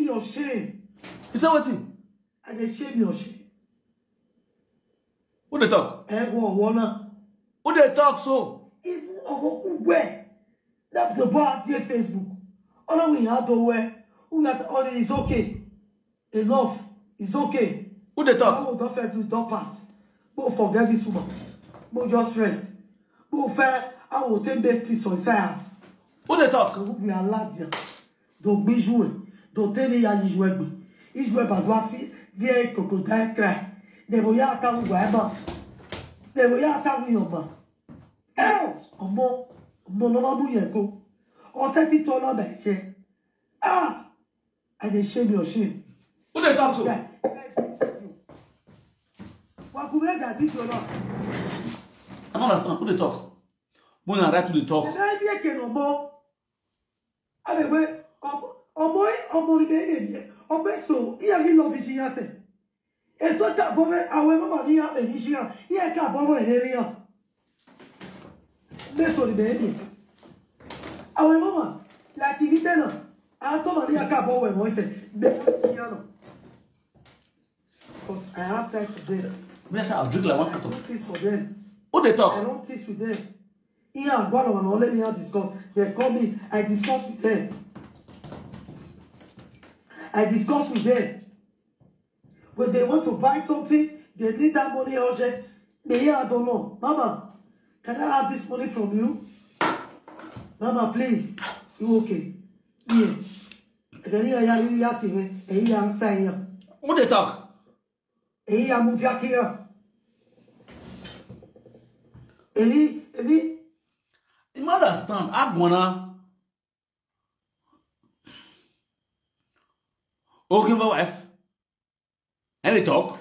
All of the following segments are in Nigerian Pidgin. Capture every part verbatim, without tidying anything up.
Your shame. You say wetin? I dey shame your shame. Who dey talk? Ẹ wọ ọwọ́ náà. Who dey talk so? Even Ogokugwe, that the boy at your Facebook. All we had to wear. Who got all is okay. Enough. It's okay. Who dey talk? Àwọn òdò fẹ́ do don pass. Mo forget this woman. Mo just rest. Mo fẹ́ àwọn òtẹ́ make peace on science. Who dey talk? We are ladia. Do gbijue. Do tell me ya ijue gbe. Ijue ba gwa fi vie crocodile cry. They will ya ta ugwa eba. They will ya ta wi oma. Eh, ọmọ ọmọ lọ́wọ́ mú yẹn kó. Ọsẹ ti tọ́ lọ́bẹ̀ ṣe. Ah, I dey shame your shame. Who dey talk so? Guy, Wakumega this your love. I no understand. Who dey talk? Mo na right who dey talk. Ebe ibi eke no mo. Abegbe ọmọ ọmọ ọmọ ni bẹ́ẹ̀ ni ọmọ èso iye yìí lọ fi ṣe yá sẹ̀. Èso ká bọ́ mẹ́ àwọn ẹ̀mọ́ màá ní yá pẹ̀lú ṣe yá iye ká bọ́ mọ́ ìlérí yá. Mẹ́sọ̀ ni bẹ́ẹ̀ ni àwọn ẹ̀mọ́ màá láti ní bẹ́ẹ̀ náà àwọn tó màá ní yá ká bọ́ wẹ̀ wọ́n sẹ̀ bẹ́ẹ̀ ni ṣe yá náà. Because I have time for them. Me say I'll drink like one I carton. don't teach for them. Who dey I talk? Don't teach with them. Here and one on only here discuss. They call me. I discuss with them. I discuss with them. When they want to buy something, they need that money urgent. They hear I don't know. Mama, can I have this money from you? Mama, please. You okay? Yeah. Ẹ̀jẹ̀ ní ẹ̀yà lílí yá tì mí, èyí yà ń sá èèyàn, Who dey talk? èyí yà mú kíákíá. Èyí, èyí, You no understand. Agwana. Okay, my wife. Any talk?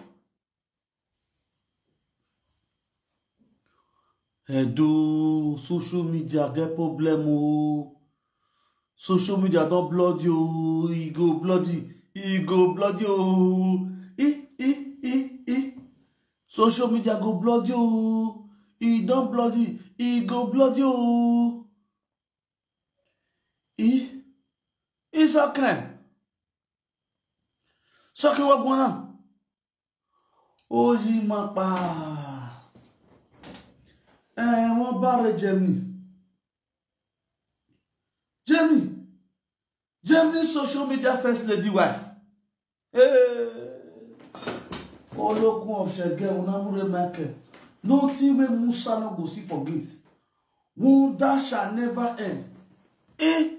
Edo, social media get problem o. Social media don bloody o. E go bloody. E go bloody o. E, e, e, e. Social media go bloody o. E don bloody. E go bloody o. E, e sọkàn. Sọkàn wọ́n gbọ́n náà. Ó yí máa pa. Ẹ, wọ́n bá rẹ Germany. Germany. Germany social media first lady wife. Hey. Olókun of Shege Unamure Michael. Nothing wey Musa no go see forget. Wonder shall never end. Eh?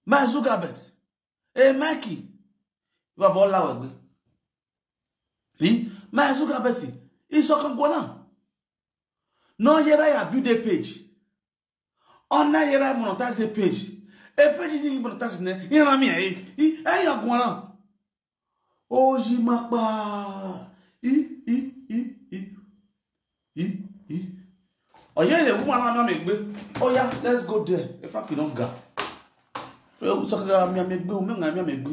My Zuckerberg. Eh, Mikey. Bàbá Ọláwẹ̀gbẹ́. Eh? My Zuckerberg. Ìsọ̀kan gbọ́nà. No yẹra ya build a page. Ọ̀nà yẹra monetize a page. A page ni monetize ne. Yẹra mi ẹ. Ẹ yà gbọ́nà. Ó yí máa pa. Í, í, í, í. Í, í. Ọ̀yẹ́ ilẹ̀ wúmọ̀ náà mi gbé. Ó yá, let's go there. Ẹ fà kì í náà ga. Fẹ́ sọ́kà mi àmì gbé, omi ọ̀gá mi àmì gbé.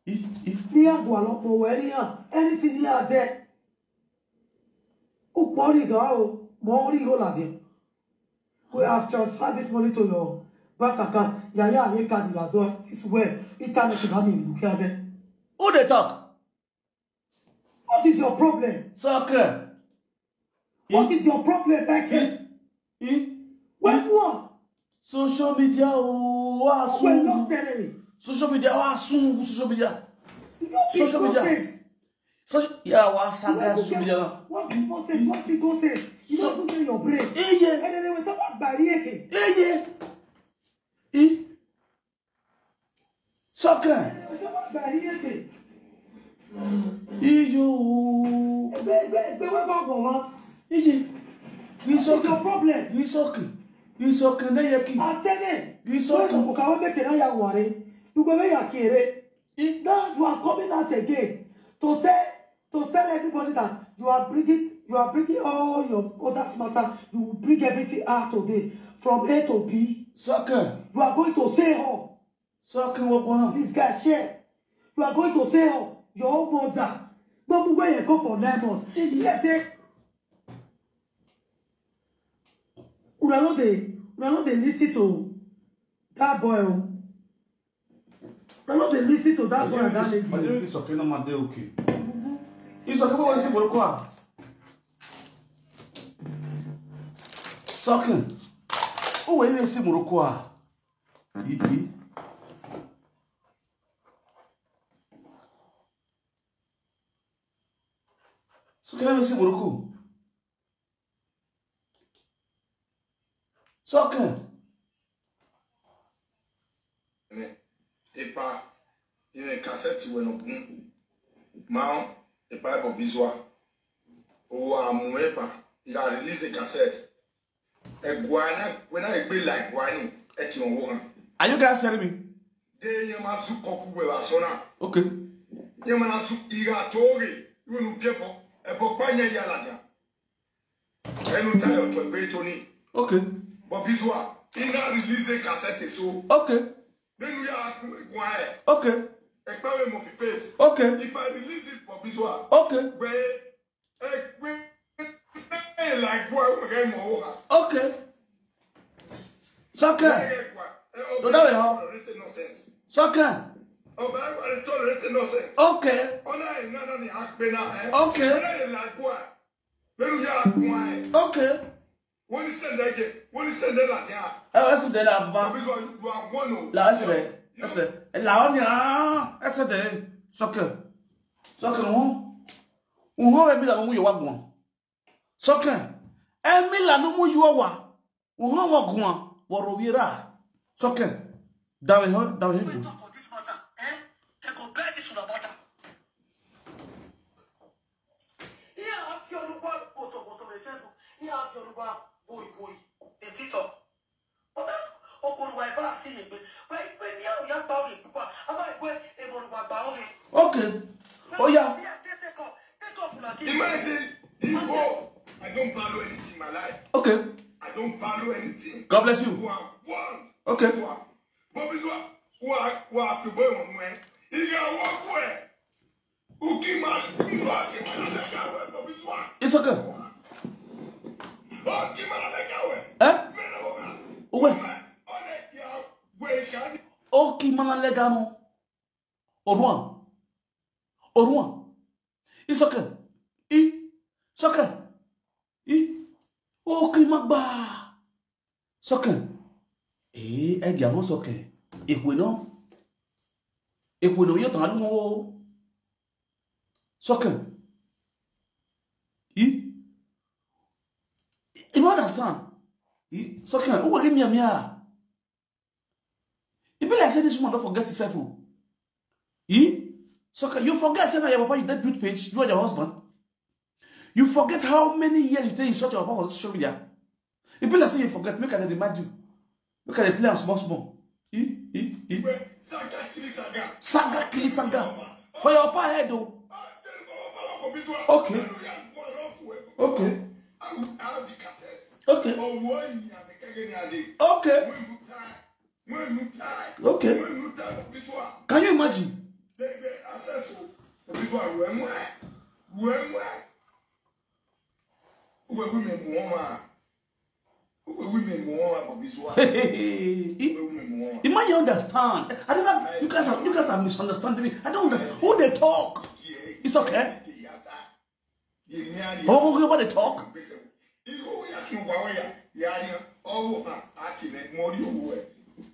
Í, í. Ní àgọ́ àlọ́pọ̀ wẹ̀ ní à, anything ní àdẹ. Ó pọ̀ rí gan o, mọ̀ orí ìró làdẹ. We have transferred this money to your bank account. Yàyà àyè káàdì làdọ́ sísú wẹ̀ internet ìbá mi ìlú kí adẹ. Who dey talk? What is your problem? Sọ́kẹ̀. What is your problem, Michael? Í. When what? Social media o wá When sùn. lost enemy. Social media wá sùn. Social media. You don't Social make media. Nonsense. Social, yeah, wá saga When you social get media náà. What people say, what people say, you don't do your brain. Iye. And then they will talk about Barieke. Iye. I. Sọ́kẹ̀. They will talk about Barieke. Iyo. Egbe, egbe, egbe, where go, go, go? Iye. What is your Ìsọ̀kẹ̀. problem? Ìsọ̀kẹ̀. Ìsọ̀kẹ̀ náà yẹ kí. Atene. Ìsọ̀kẹ̀. When you can make it now, you worry. You go make your kere. Í. Now you are coming out again to tell to tell everybody that you are bringing you are bringing all your other matter. You will bring everything out today from A to B. Sọ́kẹ̀. You are going to say all. Sọ́kẹ̀ wọ́n gbọ́n náà. This guy share. You are going to say all your own mother. No move where you go for nine months. Yes, eh? Una no dey una no dey listen to that boy o. I no dey listen to that boy and that lady. Ọjọ́ ìsọ̀kẹ́ náà máa dé òkè. Ìsọ̀kẹ́ bá wọ́n sí Morocco à. Sọ́kẹ́. Ó wẹ̀ ilé sí Morocco à. Ìdí. Sọ́kẹ́ náà sí Morocco. Sọ́kẹ́. Epa, ine cassette we no gun. Mao, epa ebo bizwa. O amu epa, ya release a cassette. Eguana, when I be like guani, eti on wogan. Are you guys hearing me? De ye ma su koku we wa sona. Okay. Ye ma na su iga toge, you no people. Epo pa nye ya la ja. Enu tayo to gbe to ni. Okay. But bizwa, ina release a cassette so. Okay. Then we are quiet. Okay. Ekpawe mo fi face. Okay. If I release it for bizwa. Okay. Where, eh, where, eh, like, why we get more? Okay. Sọ́kẹ́. No, that way, huh? Sọ́kẹ́. Ọba ẹgbẹ́ rẹ̀ tọ́lọ̀ rẹ̀ ti nọ́sẹ̀nsì. Okay. Ọ̀nà ìnáná ni a pè náà ẹ̀. Okay. Ọ̀nà ìlàgbọ́ ẹ̀. Lẹ́nu yà á kún ẹ̀. Okay. Wọ́n ní sẹ́ndẹ̀ jẹ, wọ́n ní sẹ́ndẹ̀ làjá. Ẹ wọ́n sì dé la bá. Ọbí sọ, you are one o. La ẹ sẹ̀rẹ̀, ẹ sẹ̀rẹ̀, ẹ là ọ́ ni, ah, ẹ sẹ̀rẹ̀, Sọ́kẹ́. Sọ́kẹ́ wọn. Wọn wẹ̀ mí làwọn mú yẹ wá gbọ̀n. Sọ́kẹ́. Ẹ mí làwọn mú yẹ wá. Wọn wọ́n gbọ̀n. Wọ̀rọ̀ wíra. Sọ́kẹ́. Dàwé hàn, dàwé hàn jù. Talk for this matter, eh? They go bear this una matter. Ihe a fi olugbo boto boto be Facebook. Ihe a fi olugbo boy boy. E TikTok. Obe okoruwa ebe a si egbe. Wee kwe mi ahụ ya gba oge gbukwa. Ama egbe ebe olugbo gba oge. Okay. Oh yeah. See, I take, take off. Take off una kiss. Imagine, Igbo, I don't value anything in my life. Okay. I don't value anything. God bless you. You are one. Okay. You are. But this one, who are, who are people on where? If you are one way, Ukima, Ukima Lagawe, but this one. It's okay. Ukima Lagawe. Eh? Uwe. Ukima Lagawe. Oruan. Oruan. It's okay. I. It's okay. I. Ukima ba. Sọ́kẹ́. Ee, ẹ gẹ̀ àwọn Sọ́kẹ́. Èpè náà. Èpè náà yóò tàn á lóhun o. Sọ́kẹ́. I. You understand? I. Sọ́kẹ́. Who will give me a mirror? E be like say this woman don forget herself o. E? Sọ́kẹ́, you forget say na your papa you dey build page, you and your husband. You forget how many years you take insult your papa for social media. E be like say you forget, make I dey remind you. Make I dey play am small small. E? E? E? Saga kill saga. Saga kill saga. For your papa head o. Okay. Okay. Okay. Okay. Can you imagine? Imagine, you understand. I never, you guys have, you guys have misunderstanding me. I don't understand who they talk. It's okay. How they talk?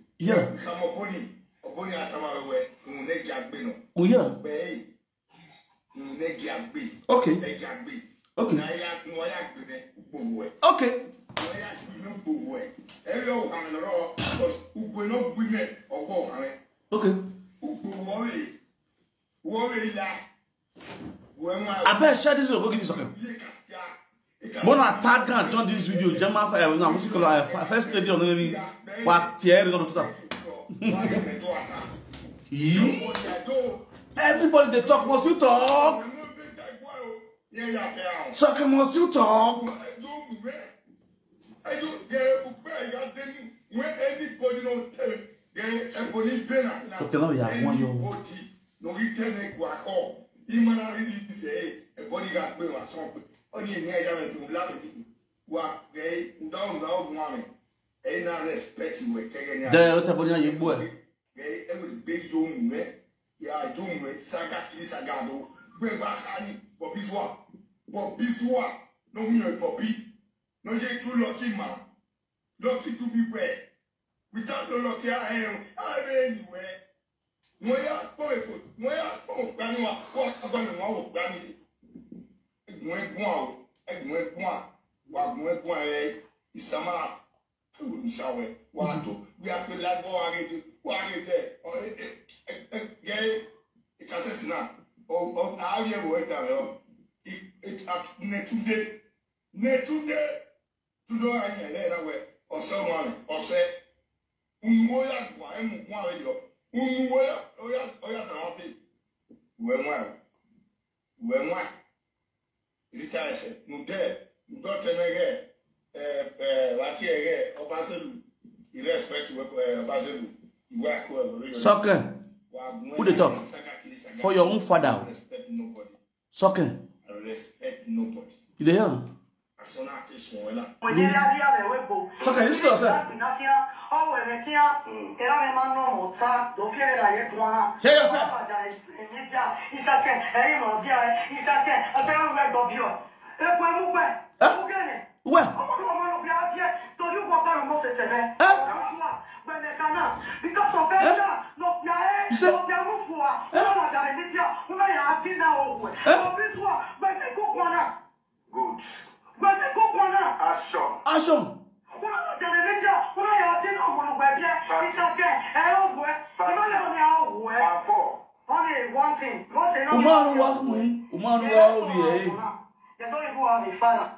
Yeah. Oh, yeah. Okay. Okay. Okay. Okay. Abeg, share this video, go give me something. Mona tag and turn this video. Jama, uh, no, what's it called? Uh, first lady on the wa tier, no, no, no. Everybody they talk, must you talk? Sọ́kẹ́, must you talk? Sọ́kẹ́ náà yà wọ́n yọ. Jẹ́ ó tẹ́ bọ́ ní ayé gbọ́ ẹ̀. Ẹ ẹ wòle gbé yóò mú ẹ. Yà á jó mú ẹ. Saga kiri saga do. Gbé wá ká ní. Bọ̀bí zuwa. Bọ̀bí zuwa. No mi yàn bọ̀bí. No yẹ too lucky man. Lucky to be well. Without no lucky, I am. I am anywhere. Wọ́n yà pọ̀ èkó. Wọ́n yà pọ̀ ògbánú wa. Wọ́n agbánu wọn wò gbánú yìí. Ẹ̀gùn ẹ̀gùn àwọn. Ẹ̀gùn ẹ̀gùn à. Wà gùn ẹ̀gùn ẹ̀. Ìsàmà. Ìsàwẹ̀. Wà á tó. Bí a pè lágbó wa rèé dé. Wà á rèé dé. Ọ̀ ẹ̀ ẹ̀ ẹ̀ ẹ̀ gẹ́. Ìkàsẹ̀sì náà. Ọ̀ ọ̀ àárí ẹ̀wọ̀ ẹ̀dá rẹ̀ ọ̀. Ì ẹ̀ ẹ̀ Nẹ̀túndé. Nẹ̀túndé. Tudo a nyɛ lɛ na wɛ ɔsɛ ŋua lɛ ɔsɛ. Unuwo ya gua emu gua lɛ yɔ. Unuwo ya oya oya ta wa pe. Wɛ ŋua. Wɛ ŋua. Rita ɛsɛ. Nudɛ. Nudɔ tɛnɛ gɛ. Ɛ ɛ wati ɛ gɛ ɔbaselu. I respect wɛ ɛ ɔbaselu. Iwa ko ɛ wɛ. Sɔkɛ. Who dey talk? For your own father. Respect nobody. Sɔkɛ. I respect nobody. You dey hear? Sɔkɛ, listen to yourself. Hear yourself. Huh? Where? Huh? Because of that, no, yeah, eh, you say, no, yeah, move for, eh? Una na the media, una ya dina owe. Eh? So this one, but they go corner. Good. But they go corner. Action. Action. Una na the media, una ya dina owe, no, but yeah, it's okay. Eh, owe. Una na, owe. Only one thing. Umaru wa kun, Umaru wa obi eh. They don't even have a father.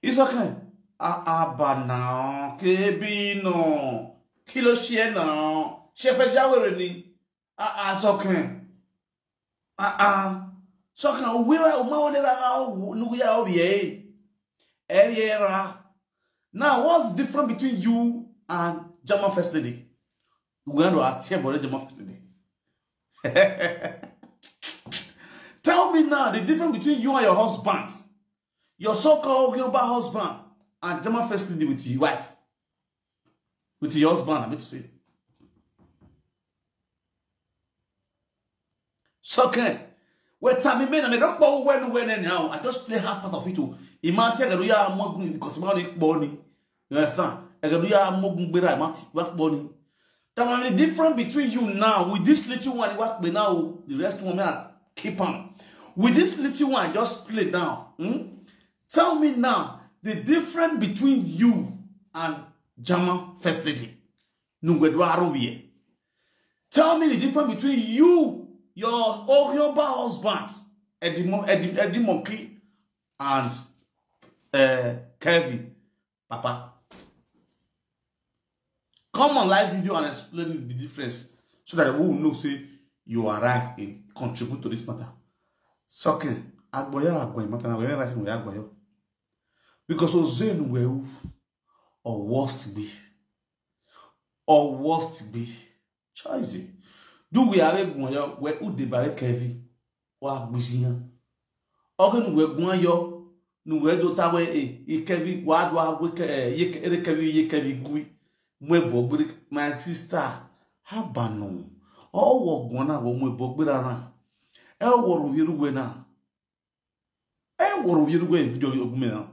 It's okay. Àbà náà, kébì náà, kí ló ṣe ẹ́ náà? Ṣé ẹ fẹ́ jáwèrè ni? Àà Sọkàn. Àà Sọkàn, òwúrọ̀ ọmọ òní rárá òwú nígbìyà òbí ẹ̀. Ẹ rí ẹ ra. Now, what's the difference between you and German First Lady? Ìwé ẹ̀rọ àti ẹ̀bọ̀rẹ́ German First Lady. Tell me now the difference between you and your husband. Your so-called Yoruba husband and German First Lady with your wife. With your husband, I mean to say. Sọkàn. Wait, I mean, I don't know when, when, anyhow. I just play half part of it too. Imagine, I don't know, because money, money. You understand? I don't know, I'm going to be right. That one, the difference between you now with this little one, what we now, the rest one, I keep on. With this little one, I just play down. Hmm? Tell me now the difference between you and German First Lady. Nugwe do arovie. Tell me the difference between you, your Orioba husband, Eddie, Mo- Eddie, Eddie Monkey, and uh, Kevin, Papa. Come on live video and explain the difference so that we will know say you are right in contribute to this matter. Sọkàn, agboya agboya matter na we right we agboya. Because Ozen we or worst be. Or worst be. Choice. Do we are going we who de bare Kevin. Wa gbisiyan. Oge nu we gun yo, nu we do ta we e, e Kevin wa do a we ke e, ye ke- ere Kevin ye Kevin gui. Mwe bo gbere, my sister. Haba no. O wo gun na wo mwe bo gbere na. E wo ru yeru we na. E wo ru yeru we video ogume na.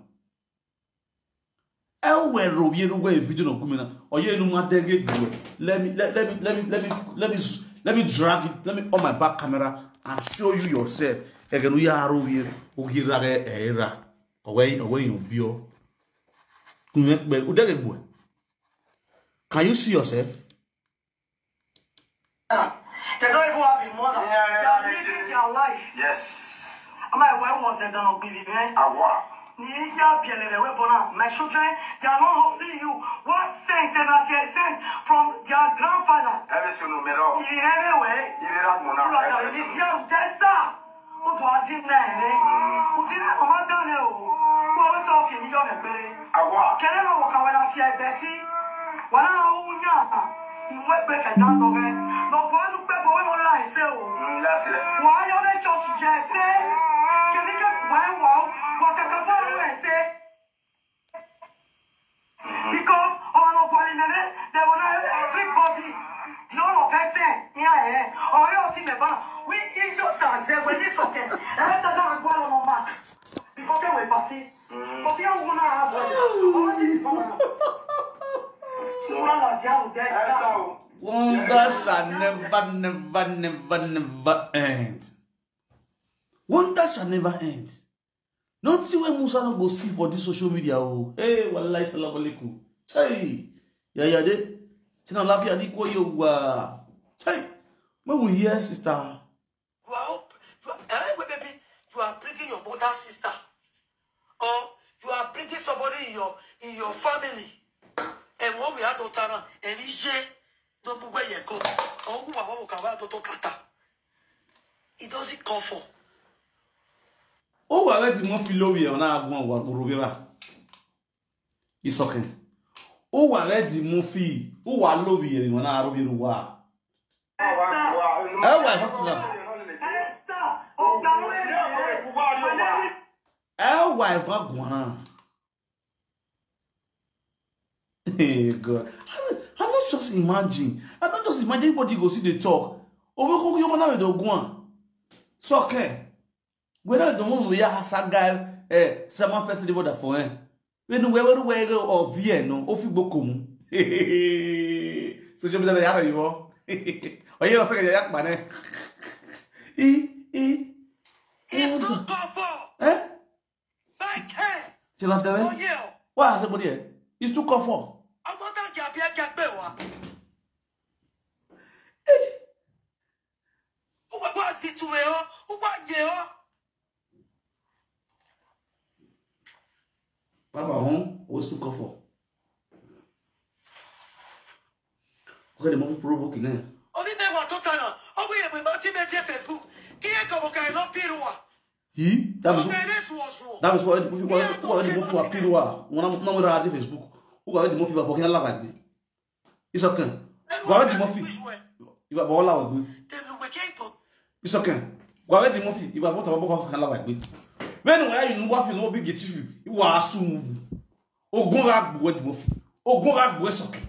E wo ru yeru we video no gume na. Oye nu ma de ge gwe. Let me let, let me let me let me let me let me drag it. Let me on my back camera and show you yourself. Egenu ya ru yeru. Ogira ge era. Owe owe yo bio. Kunye pe u de ge gwe. Can you see yourself? They don't even have a mother. Yeah, yeah, they are yeah, living yeah, their life. Yes. Am I where was the Don Ogbili, eh? Awa. Ni ya bielele we bona. My children, they are not only you. What saint and at your saint from their grandfather? Every single mero. In every way. You did not mona. You are the media tester. Ụtụ adị nna eme. Ụdị na mama dane o. Kwa wetu ofi mi yo mekpere. Awa. Kele na waka wala ti ebeti. Wala unya. Inwe pe ke dan doge. No kwa nu pe bo we mo la ese o. Mm, that's it. Wa yo le church je ese. Kele ke wa wa. Wa ka ka so ese. Because on no kwa ni nene, they will not everybody. Ọ̀rẹ́ ọtí mẹ́fà, wí ijó sàzẹ́ wẹ̀ ní sọ̀kẹ́. Ẹ tẹ́lẹ̀ àgbọ̀ lọ́mọ máa. Before they were party. But you wanna have one. Wonder shall never, never, never, never end. Wonder shall never end. Nothing wey Musa no go see for this social media o. Hey, wallahi, salam alaikum. Hey, yeah, yeah, dey. Kina lafiya ni ko yo wa. Hey, when we hear sister. You are, up- you are, eh, wait, baby, you are bringing your mother sister, or you are bringing somebody in your in your family, and when we had Otara, and Ije, don't move where you go, or who are who can wear Toto Kata. It doesn't call for. O wa re di mo fi lowi e ona agun wa gboro vera. Isoken. O wa re di mo fi. O wa lowi e ona aro bi ruwa. Ẹ wà ìfọ̀túnra. Ẹ wà ìfọ̀gùnra. Hey, God. I, I not just imagine. I not just imagine anybody go see the talk. Over Kogi Yomana with Oguan. So, okay. Whether the one we are Saga, eh, Sama Festival that for him. When we were aware of here, no, Ofi Bokum. Social media, yara you. Oye, no, say, yak bane. E, e. It's too powerful. Eh? Back here. Ṣé lọ́ọ́ tẹ́lẹ̀? Oh, yeah. Wá àṣẹ mo ní ẹ̀. It's too comfort. Ọmọ náà jẹ àbí ẹgbẹ́ pé wá. Ó wá wá sí tu ẹ̀ ọ́, ó wá jẹ ọ́. Bàbá òun, ó too comfort. Ọkọ ni mo fi provoke náà. Omi mẹ́wàá tó tànà, ọmọ yẹn pé bá tí mi jẹ́ Facebook, kí ẹ kọ̀ bọ̀ ká ẹ lọ bí ru wa. Yìí, that is Ọkọ̀ ẹ lè sùn ọ̀sùn. that is why mo fi wá wọ́n di mo fi wá pín wa. Wọ́n náà wọ́n ra dé Facebook. Ó wà wọ́n di mo fi bàbá kí n lábàá gbé. Ìsọkàn. Wà wọ́n di mo fi ìbàbá wọn láwọ̀ gbé. Tẹ̀lùwẹ̀ kí ètò Ìsọkàn. Wà wọ́n di mo fi ìbàbá wọn tàbá bọ́ kí n lábàá gbé. Bẹ́ẹ̀ni wọ́n yá inú wá fi ní wọ́n bí gẹ̀ẹ́tì fi wà á sùn. Ogun ra gbùwẹ́ di mo fi. Ogun ra gbùwẹ́ sọ̀kẹ́.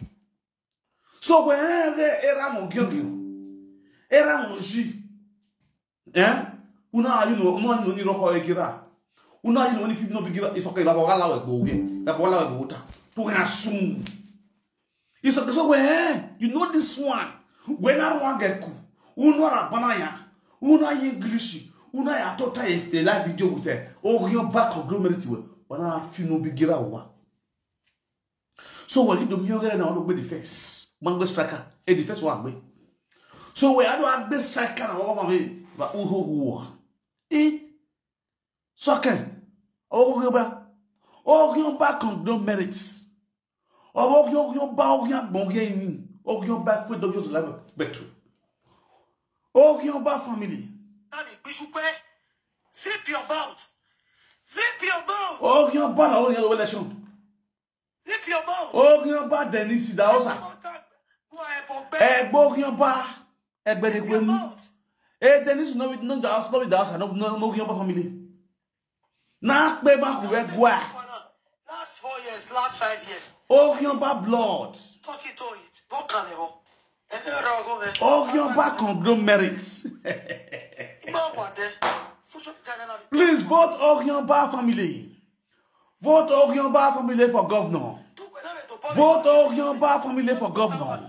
So when era mo gyo gyo. Era mo ji. Eh? Una you know, una you know ni roko egira. Una you know ni fi no bigira. It's okay, baba wala we go ge. Baba wala we go ta. To ga sum. It's okay, so when eh, you know this one. When I want get ku. Una ra bana ya. Una English. Una ya tota e play live video with her. Oh, your back of glory we. Una fi no bigira wa. So we do mi ogere na ono gbe defense. Man gbe striker. E defense wa gbe. So we ado agbe striker na wa ma me. Ba uho wo. E. So ken. Ogun ba. Ogun ba conglomerate. Ogun ogun ba ogun agbon ge ni. Ogun ba pe dojo la betu. Ogun ba family. Tàbí gbíṣúpẹ́. Zip your mouth. Zip your mouth. Ogun ba na o ni election. Zip your mouth. Ogun ba Dennis Idahosa. Wọ́n ẹ bọ̀ gbẹ́. Egbo ogun ba egbe de Zip your kwenu. Mouth. Eh, Dennis no with no the house, no with the house, no no no ogun ba family. Na pe ma ku we gwa. Last four years, last five years. Ogun ba blood. Talking to it. Bọ́kànlẹ̀ wọ. Ẹ̀mí ọ̀rọ̀ ọgọ́ rẹ̀. Ogun ba conglomerate. Ìmọ̀ wà dẹ́. Social media náà. Please vote Ogun ba family. Vote Ogun ba family for governor. Vote Ogun ba family for governor.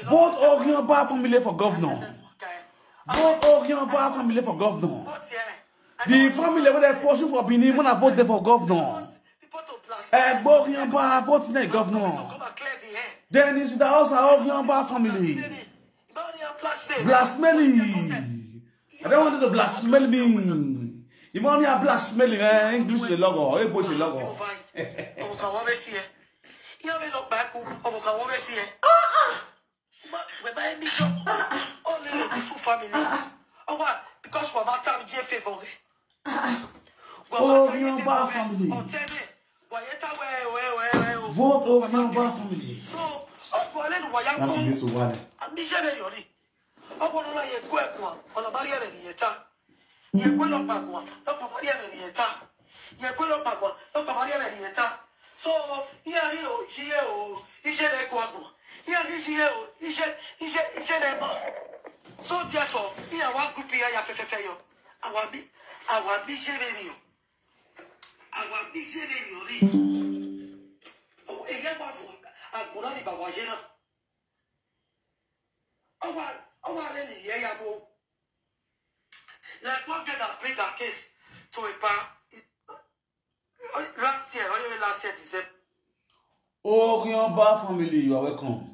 Vote Ogun ba family for governor. Vote Ogun ba family for governor. The family wey dey pursue for Benin, una vote there for governor. Egbo Ogun ba vote na governor. Dennis Idahosa Ogun ba family. Blasphemy. I don't want you to blaspheme me. You want me to blaspheme me, man. English is a logo. Igbo is a logo. Ọmọ kan wọ́n bẹ́ sí ẹ. Ìyá mi lọ gbà kú. Ọmọ kan wọ́n bẹ́ sí ẹ. Bàbá ẹ bí sọ. Ó lè lò fún family. Ọwọ́ because wọ́n bá tàbí jẹ́ favour rẹ̀. Ogun ba family. Ọ̀tẹ́ mi. Wàyé táwọn ẹ̀ ẹ̀ ẹ̀ ẹ̀ o. Vote Ogun ba family. So, ọ̀pọ̀ alẹ́ nu wàyá That kú. is this one. Àbí iṣẹ́ bẹ̀rẹ̀ ọ̀rí. Ọ̀pọ̀ ló lọ yẹ kú ẹ̀kún ọ̀nà bá rí ẹ̀rẹ̀ nìyẹn ta. Yẹ kú lọ́pàá kún ọ̀nà bá rí ẹ̀rẹ̀ nìyẹn ta. Yẹ kú lọ́pàá kún ọ̀nà bá rí ẹ̀rẹ̀ nìyẹn ta. So, iye ayé o, iye o, iṣẹ́ rẹ̀ kú ẹ̀kún. Ihe gị ji ihe o, ihe ihe ihe na-eme. So therefore, ihe awa group ya ya fefefe yo. Awa bi awa bi jebe ni o. Awa bi jebe ni o ri. O eya ma fu agura ni ba wa je na. Awa awa re ni ye ya bo. Like one girl that bring her case to a bar. Last year, only last year December. Orionba family, you are welcome.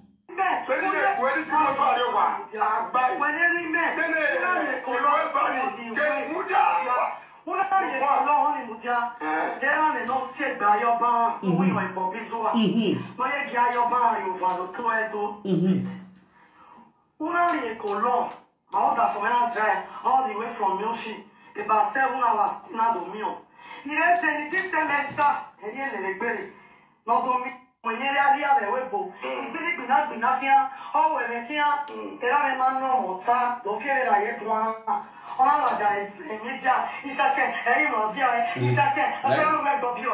Una rin eko long. My order for when I drive all the way from Myoshi, about seven hours in Adomio. He read twenty-three semester, and he didn't let it. Not to me, when you are here, they will go. He didn't be not be not here, oh, when they here, they don't have no more time, don't care that yet one. All of that is in media, Ishake, hey, no, dear, Ishake, I don't know where to be.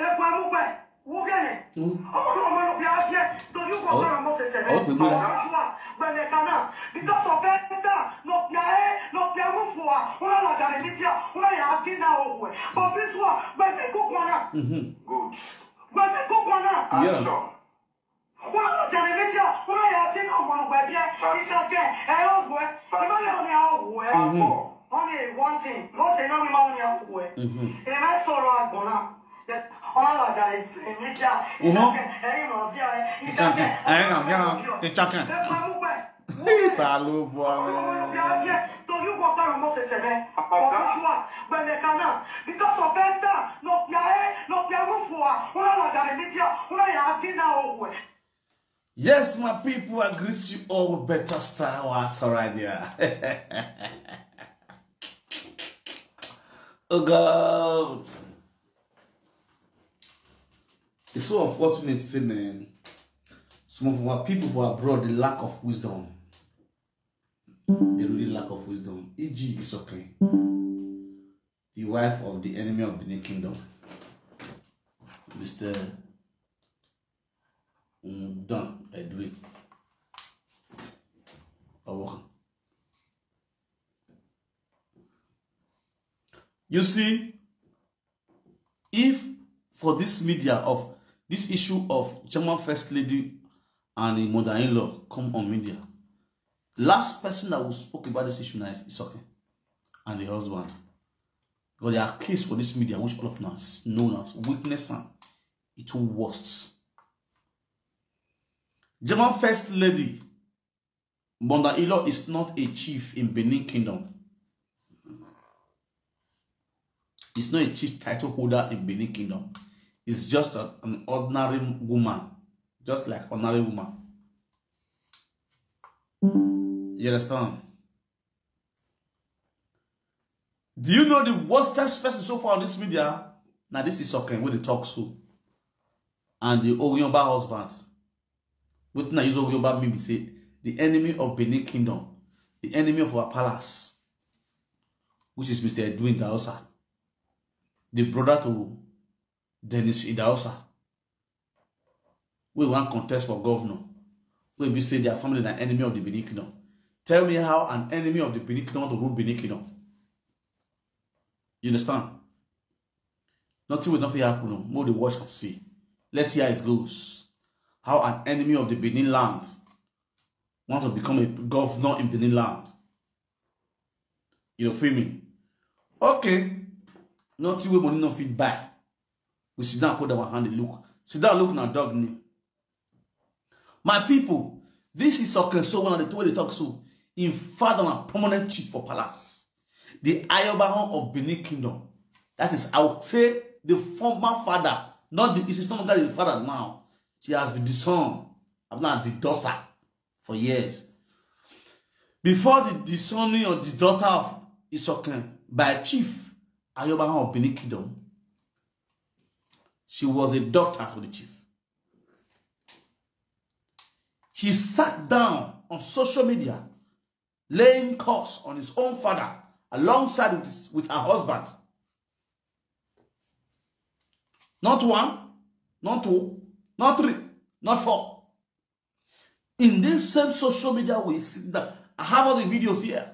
If we move, wugene. Ọmọ ọmọ no bia bia. Do you go for mo se se? Oh, we move. Joshua, when they can. Because of that, no bia eh, no bia move for. Una la jare media, una ya ati na owe. But this one, when they go kwana. Mhm. Good. When they go kwana. Yeah. Action. Una la jare media, una ya ati na owe no gbe bia. Ishake, eh owe. Ima le oni owe. Power. Only one thing. Mo se na mi ma oni owe. Mhm. Ẹ má sọ̀rọ̀ àgbọ̀n náà. Ọlọ́run àjà lè sìn mí jà. Mhm. Ẹ̀yin mọ̀ bí ọ̀rẹ́. Ìṣàkẹ́, ẹ̀yin náà bí ọ̀rẹ́, ìṣàkẹ́. Ẹ pa mú pẹ́. Salo boy. Torí wọ́n bá ọmọ ṣẹ̀ṣẹ̀ rẹ̀. Ọ̀pọ̀ ṣùgbọ́n gbẹ̀lẹ̀ kan náà. Because of that, no pia eh, no pia mú fún wa. Ọlọ́run àjà lè mí jà. Ọlọ́run yà á dín náà òwò ẹ̀. Yes, my people, I greet you all with better style out right there. Oh God. It's so unfortunate to say, man, some of our people for abroad, the lack of wisdom. They really lack of wisdom. E G is okay. The wife of the enemy of Benin Kingdom, Mister Undan Edwin. Owokan. You see, if for this media of this issue of German First Lady and the mother-in-law come on media, last person that will spoke about this issue now is Isoke and the husband. Because they are case for this media, which all of us know as weakness and it too worst. German First Lady, mother-in-law is not a chief in Benin Kingdom. It's not a chief title holder in Benin Kingdom. It's just a, an ordinary woman, just like ordinary woman. You understand? Do you know the worstest person so far on this media? Now this is okay with the talk show and the Orionba husband. Wetin I use Orionba mean be say the enemy of Benin Kingdom, the enemy of our palace, which is Mister Edwin Daosa, the brother to Dennis Idaosa, we wan contest for governor. We be say their family na enemy of the Benin Kingdom. Tell me how an enemy of the Benin Kingdom want to rule Benin Kingdom. You understand? Nothing will not fit happen. No. More the watch and see. Let's see how it goes. How an enemy of the Benin land want to become a governor in Benin land. You know, feel me? Okay. Nothing wey money no fit buy. We sit down, put our hand, dey look. Sit down, look na dog name. My people, this is okay. So when I dey talk so, in fact, I'm a permanent chief for palace. The Ayobahon of Benin Kingdom. That is, I would say, the former father. Not the, it is no longer the father now. She has been disowned. I'm not the daughter for years. Before the disowning of the daughter of Isoken by Chief Ayobahon of Benin Kingdom, she was a daughter of the chief. She sat down on social media, laying curse on his own father alongside with, his, with her husband. Not one, not two, not three, not four. In this same social media, we sit down. I have all the videos here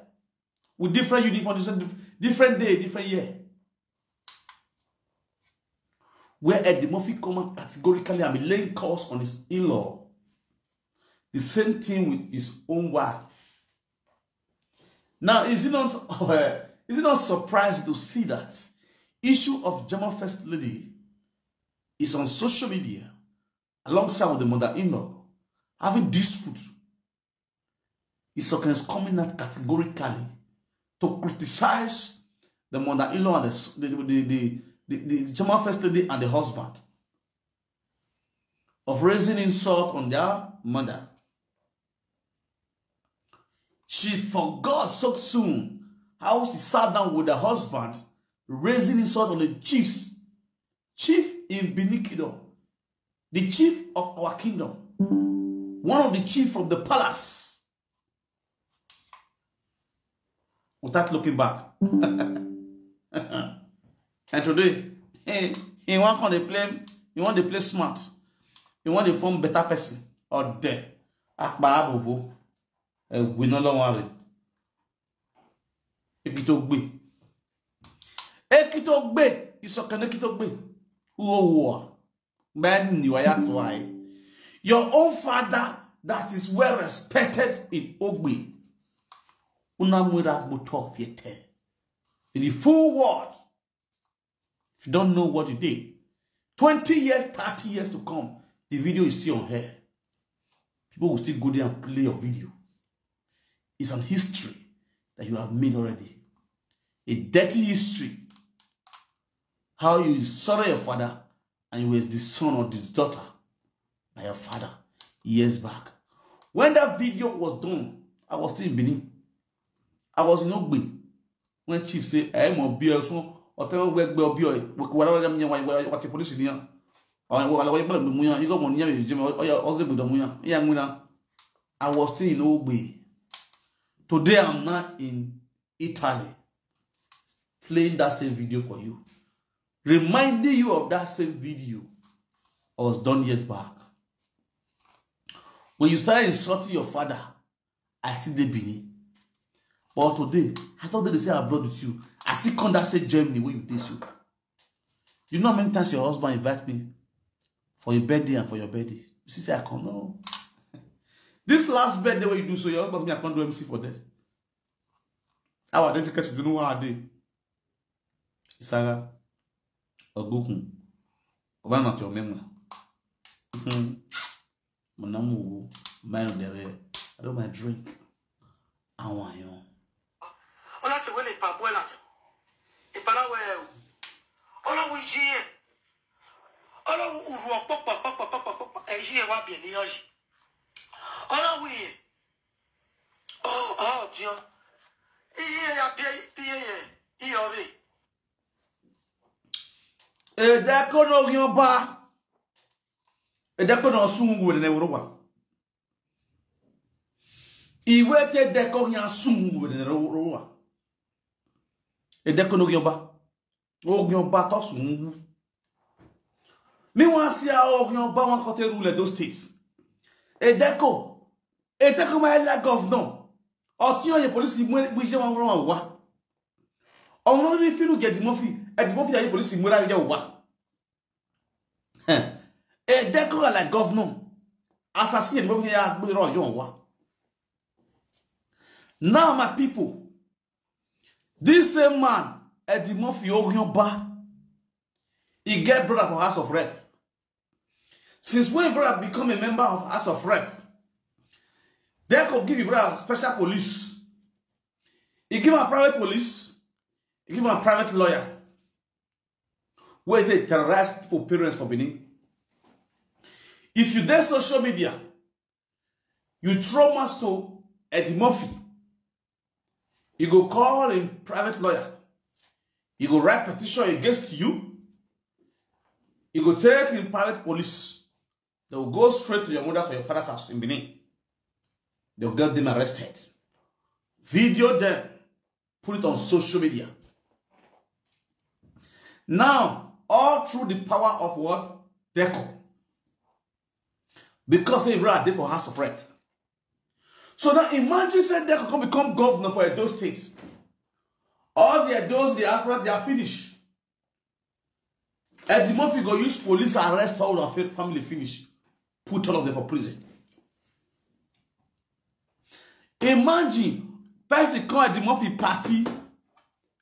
with different uniform, different, different day, different year. Where Eddie Murphy come out categorically and be laying curse on his in-law. The same thing with his own wife. Now, is it not uh, is it not surprised to see that issue of German First Lady is on social media alongside with the mother-in-law having dispute? Is coming out categorically to criticize the mother-in-law and the, the, the, the, the, the German First Lady and the husband of raising insult on their mother. She forgot so soon how she sat down with her husband, raising insult on the chiefs, chief in Benin Kingdom, the chief of our kingdom, one of the chief from the palace, without looking back. And today, he, he want come dey play, he want to play smart, he want to form better person or there. Akpa abobo, ewina lọ́wọ́ rẹ̀. Ekitogbe. Ekitogbe. Isokane Ekitogbe. Uowo. Man, you are that's why. Your own father that is well respected in Ogbe. Unamwira Butofiete. In the full world, if you don't know what you did, twenty years, thirty years to come, the video is still on here. People will still go there and play your video. It's an history that you have made already. A dirty history. How you sorry your father and you was the son or the daughter by your father years back. When that video was done, I was still in Benin. I was in Ogbe. When chief say, "Hey, mo be a son, or tell where be a boy, what the police in here." Or what I want to muya, you got one year, Jimmy, or your husband with the muya. Yeah, muya. I was still in Ogbe. Today I'm not in Italy playing that same video for you, reminding you of that same video I was done years back. When you started insulting your father, I see the Benin. But today, I thought they say abroad with you. I see come that say Germany where you did so. You know how many times your husband invite me for your birthday and for your birthday? You see, say I come no. This last birthday where you do so, your husband say I can't do M C for them. Our dedicated to know what I did. Sarah Ogukun. Oba not your memory. Manamu, mine there. I don't my drink. I want you. Ọlá ti wọlé ìpàbọ̀ ẹ̀ láti ìpàdáwọ̀ ẹ̀ o. Ọlọ́run yí ẹ̀. Ọlọ́run òru ọ̀pọ̀pọ̀pọ̀pọ̀pọ̀pọ̀ ẹ̀ yí ẹ̀ wá bìẹ̀ níyàn yìí. Ọlọ́run yí ẹ̀. Ọ̀ ọ̀ tiọ́. Iye ya bie bie yẹ iyọ̀ rẹ̀. Edeko no yọba. Edeko no sun wo ne woro wa. Iwe te Edeko ya sun wo ne woro wa. Edeko no yọba. Ogin ọba tó sùn ń wú. Meanwhile, see how Ogin ọba wan come take rule Edo State. Edeko, Edeko my like governor. Ọtí ọyẹ polisi mú iṣẹ́ wọn rán wa. Ọ̀run lórí fílù jẹ́ Eddie Murphy. Eddie Murphy ayé polisi mú ráyé jẹ́ wa. Edeko like governor. Assassin Eddie Murphy ya gbé rán yọ̀ wa. Now, my people, this same man, Eddie Murphy Ogin ọba, he get brother for House of Rep. Since when brother become a member of House of Rep, they could give your brother special police. He give him a private police. He give him a private lawyer. Where they terrorize people, parents for Benin. If you there social media, you throw mass to Eddie Murphy. He go call him private lawyer. He go write petition against you. He go take him private police. They will go straight to your mother for your father's house in Benin. They'll get them arrested. Video them. Put it on social media. Now, all through the power of what? Deco. Because he right there for House of Rep. So now imagine say they could come become governor for Edo State. All the Edos, the Afro, they are finished. Eddie Murphy go use police arrest all of the family finish, put all of them for prison. Imagine person call Eddie Murphy party,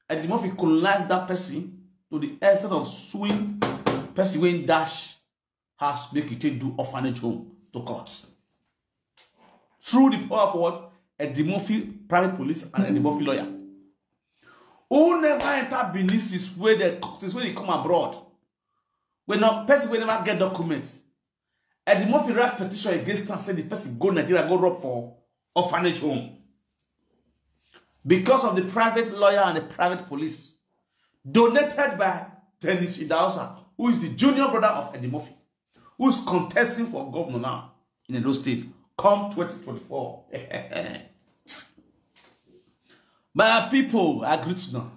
Eddie Murphy colonize that person to the extent of suing person when dash house make it take do orphanage home to court. Through the power of what? Eddie Murphy private police and Eddie Murphy lawyer. Who never enter Benin since where they since when they come abroad. When a person will never get documents. Eddie Murphy write petition against and said the person go Nigeria, go rob for orphanage home. Because of the private lawyer and the private police, donated by Dennis Idahosa, who is the junior brother of Eddie Murphy, who's contesting for governor now in Edo State, come twenty twenty-four. My people, I greet you now.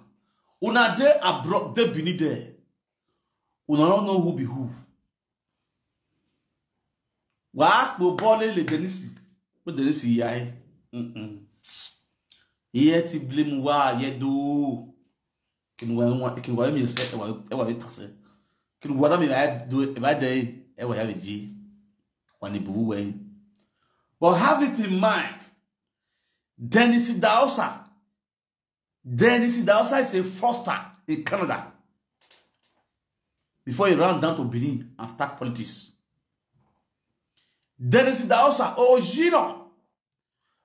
Una dey abroad, dey Benin there. Una don't know who be who. Wa po bole le Denisi. Po Denisi ya e. Mm-mm. Iye ti blame wa ye do. Kin wa wa kin wa mi se e wa e wa ta se. Kin wa da mi wa do e wa de e wa ya ji. Wa ni bu we. But have it in mind. Dennis Daosa. Dennis Daosa is a foster in Canada. Before he ran down to Benin and start politics. Dennis Daosa, Ojino.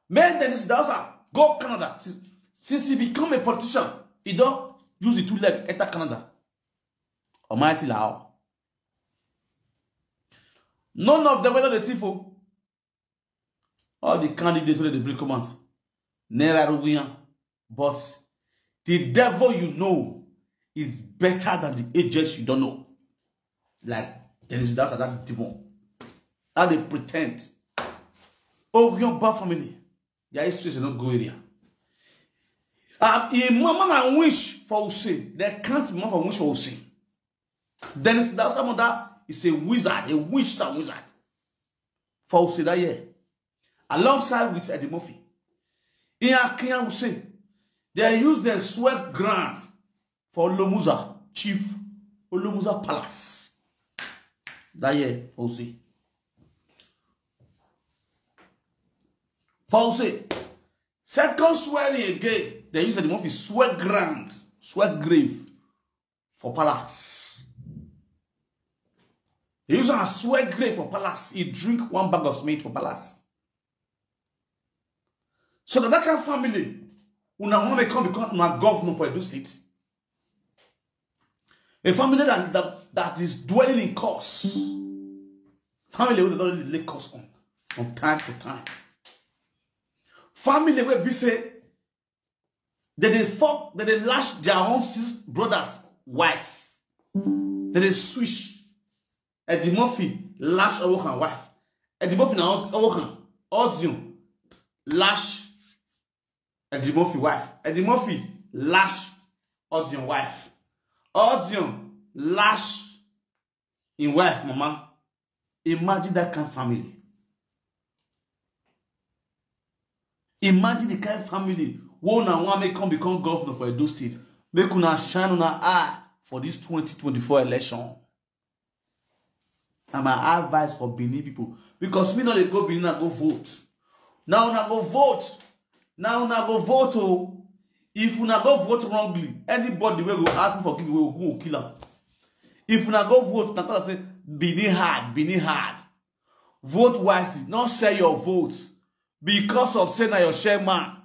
Man, Dennis Daosa go Canada. Since, since he become a politician, he don't use the two leg enter Canada. Almighty Lao. None of them whether the thief o. All the candidates wey dey bring come out, naira ruguyan. But the devil you know is better than the agents you don't know. Like there is that that demon. How they pretend. Ogunba family, their history is not go area. Um, in mama na wish for Use, they can't mama for wish for Use. Dennis Daosa mother is a wizard, a witch and wizard. For Use that year, alongside with Eddie Murphy. In Akinyam Use, they use the sweat grant for Olomuza, Chief Olomuza Palace. That year, for Use. For Use, second swearing again, they use Eddie Murphy sweat grant, sweat grave for palace. He use a sweat grave for palace. He drink one bag of meat for palace. So that, that kind of family, una want to come become una governor for Edo State. A family that, that, that is dwelling in curse. Family wey dey don dey lay curse on from time to time. Family wey be say they dey fuck, they dey lash their own sis brother's wife. They dey switch. Eddie Murphy lash Owokan wife. Eddie Murphy na Owokan. Audio lash Eddie Murphy wife. Eddie Murphy lash Audio wife. Audio lash in wife mama. Imagine that kind of family. Imagine the kind of family wey una wan make come become governor for Edo State. Make una shine una eye for this twenty twenty-four election. Na my advice for Benin people, because me no dey go Benin and go vote. Now una go vote. Now una go vote o. If una go vote wrongly, anybody wey go ask me for giveaway go kill am. If una go vote, na cause say Benin hard, Benin hard. Vote wisely, not sell your vote because of say na your chairman,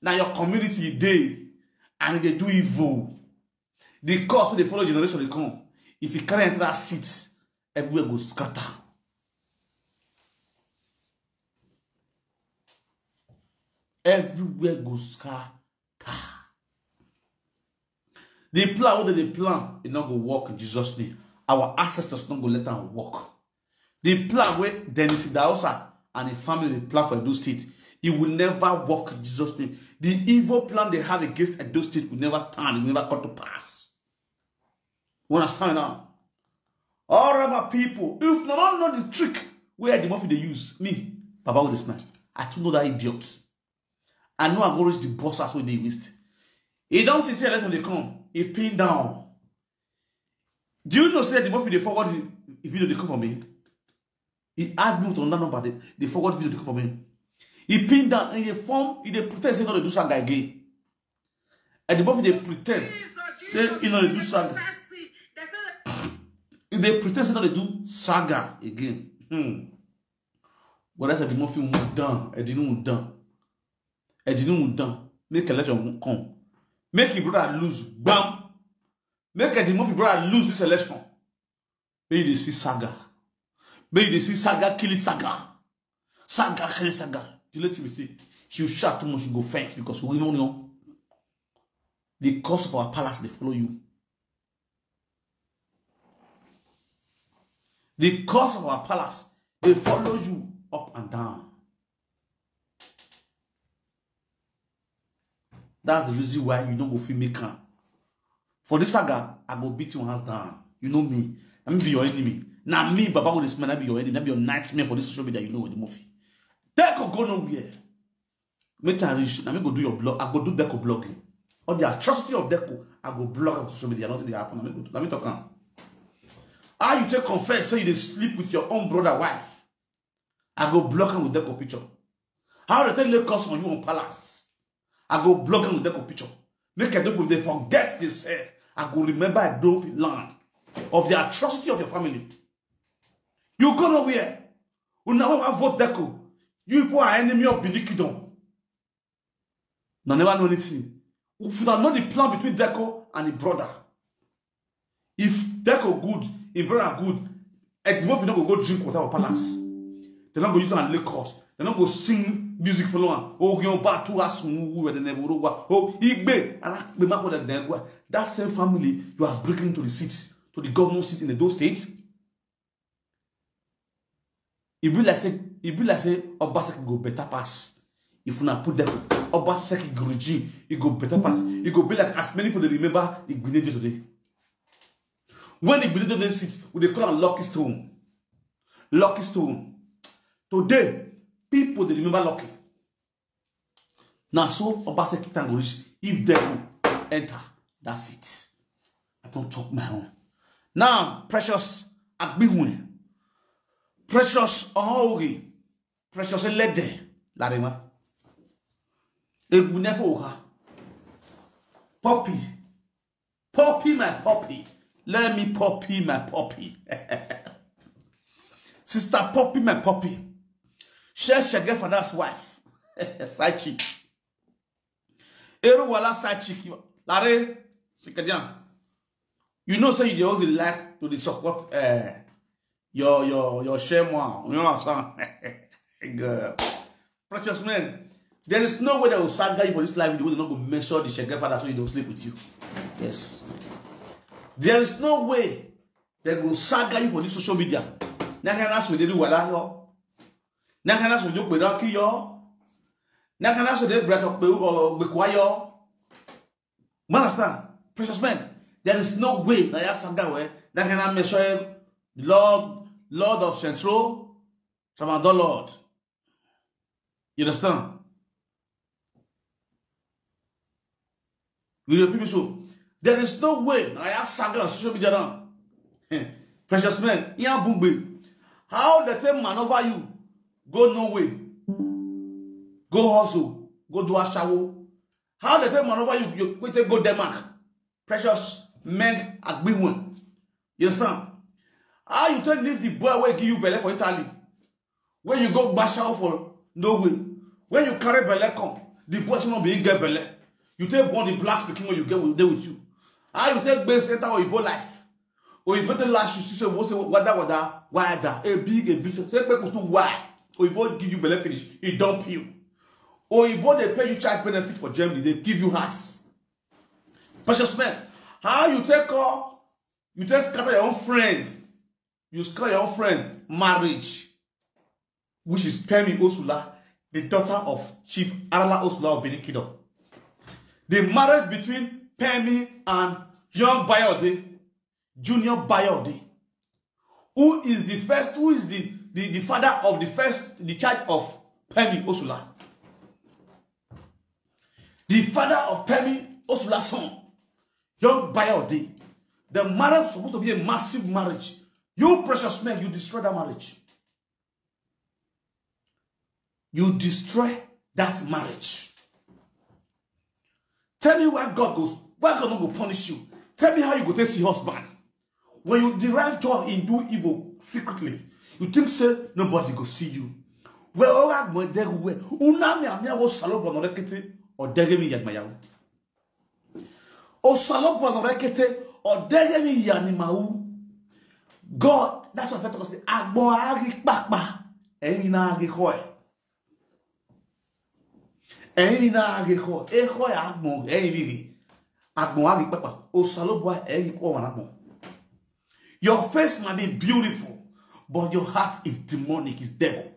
na your community dey and dey do evil. The curse wey dey follow generation dey come. If you carry enter that seat, everywhere go scatter. Everywhere go scatter. The plan wey dem dey plan, e no go work in Jesus' name. Our ancestors no go let am work. The plan wey Dennis Idahosa and him family dey plan for Edo State, e will never work in Jesus' name. The evil plan they have against Edo State will never stand, it will never come to pass. You understand now? All right, my people, if you don't know the trick where the mafia they use, me, Papa with the smile. I too know that idiot. I know I go reach the boss as wey dey waste. He don see say election dey come. He pin down. Do you know say the more they forward the video dey come for me? He add me to another number. They, they forward video dey come for me. He pin down and he form. He dey pretend say no dey do saga again. And the more they pretend say he no dey do saga. He dey pretend say no dey do saga again. Hmm. But that's the more film done. I didn't done. I didn't done. Make election come. Make your brother lose. Bam. Make Eddie Murphy brother lose this election. May you dey see saga. May you dey see saga kill saga. Saga kill saga. The late me say, you shout too much, you go faint because we don't know. The curse of our palace, they follow you. The curse of our palace, they follow you up and down. That's the reason why you don't go feel me come. For this saga, I go beat your hands down. You know me. Let me be your enemy. Now me, Baba, with this man, I be your enemy. I be your nightmare for this social media. You know with the movie. Deco go nowhere. Make time reach. Let me go do your blog. I go do Deco blogging. All the atrocity of Deco, I go blog on social media. Nothing dey happen. Let me go. Let me talk am. How you take confess say you dey sleep with your own brother wife? I go block am with Deco picture. How they take lay curse on you on palace? I go block am with Deco picture. Make Edo people dey forget themselves. I go remember Edo land of the atrocity of your family. You go nowhere. Una wan vote Deco. You people are enemy of Benin Kingdom. Una never know anything. If una know the plan between Deco and the brother, if Deco good, him brother good, Eddie Murphy no go go drink water for palace. They no go use am lay curse. They no go sing music follow am. Oh, you ba tu asun wu we de nebu wa. Oh, igbe. Ala pe ma ko de den gwa. That same family you are bringing to the seats, to the governor seat in Edo State. E be like say, e be like say Obaseki go better pass. If una put them, Obaseki go regime, e go better pass. E go be like as many people dey remember Igbinedion today. When Igbinedion dey sit, we dey call am Lucky Stone. Lucky Stone. Today, people dey remember Lucky. Now, so Obaseki time go reach if Deco enter that seat. I don't talk my own. Now, Precious Agbihun, Precious Ohoge, Precious Elede, Larima. Egunefo Oha. Poppy. Poppy, my poppy. Let me poppy, my poppy. Sister Poppy, my poppy. Share Shege Father's wife. Side chick. Eru Wala side chick. Larry, Sikadian. You know, say you dey always like to dey support uh, your your your share more. You know what I'm saying? Girl. Precious man, there is no way they will saga you for this life. The way they not go measure the Shege Father so he don't sleep with you. Yes. There is no way they go saga you for this social media. Na kana so dey do wala yo. Na kana so dey pe doki yo. Na kana so dey break up pe o gbe kwa yo. You understand? Precious man, there is no way na ya saga we. Na kana measure Lord, Lord of Central, Tramadol Lord. You understand? You dey feel me so? There is no way na ya saga on social media now. Precious man, ya bugbe. How they take maneuver you? Go no way. Go hustle. Go do ashawo. How they take maneuver you? You go take go Denmark. Precious Meg Agbihun. You understand? How you take leave the boy wey give you belle for Italy? When you go bashawo for no way. When you carry belle come, the boy should not be get belle. You take born the black pikin when you get with, dey with you. How you take base enter Oyibo life? Oyibo take lash you see say what's wada wada wada a big a big say make us do why? Oyibo give you belle finish, he dump you. Oyibo dey pay you child benefit for Germany, they give you house. Precious man, how you take call, you take scatter your own friend, you scatter your own friend marriage, which is Pemi Osula, the daughter of Chief Arala Osula of Benin Kingdom. The marriage between Pemi and young Bayode, Junior Bayode, who is the first, who is the, the, the father of the first, the child of Pemi Osula. The father of Pemi Osula's son, young Bayode. The marriage was supposed to be a massive marriage. You, Precious Men, you destroy that marriage. You destroy that marriage. Tell me why God goes, why God not go punish you. Tell me how you go take see husband. When you derive joy in do evil secretly, you think say nobody go see you. Well, oga gbọdẹ wẹ unami ami awo salobo nọrẹkẹtẹ ọdẹgẹmi yadmayawo. Osalobo nọrẹkẹtẹ ọdẹgẹmi yanimau. God, that's why I talk say agbọn ari papa, ẹyin na ari kọ ẹ. Ẹyin na ari kọ ẹ kọ ẹ agbọn ẹyin riri. Agbọn ari papa, Osalobo ẹyin kọ ẹ agbọn. Your face might be beautiful, but your heart is demonic, is devil.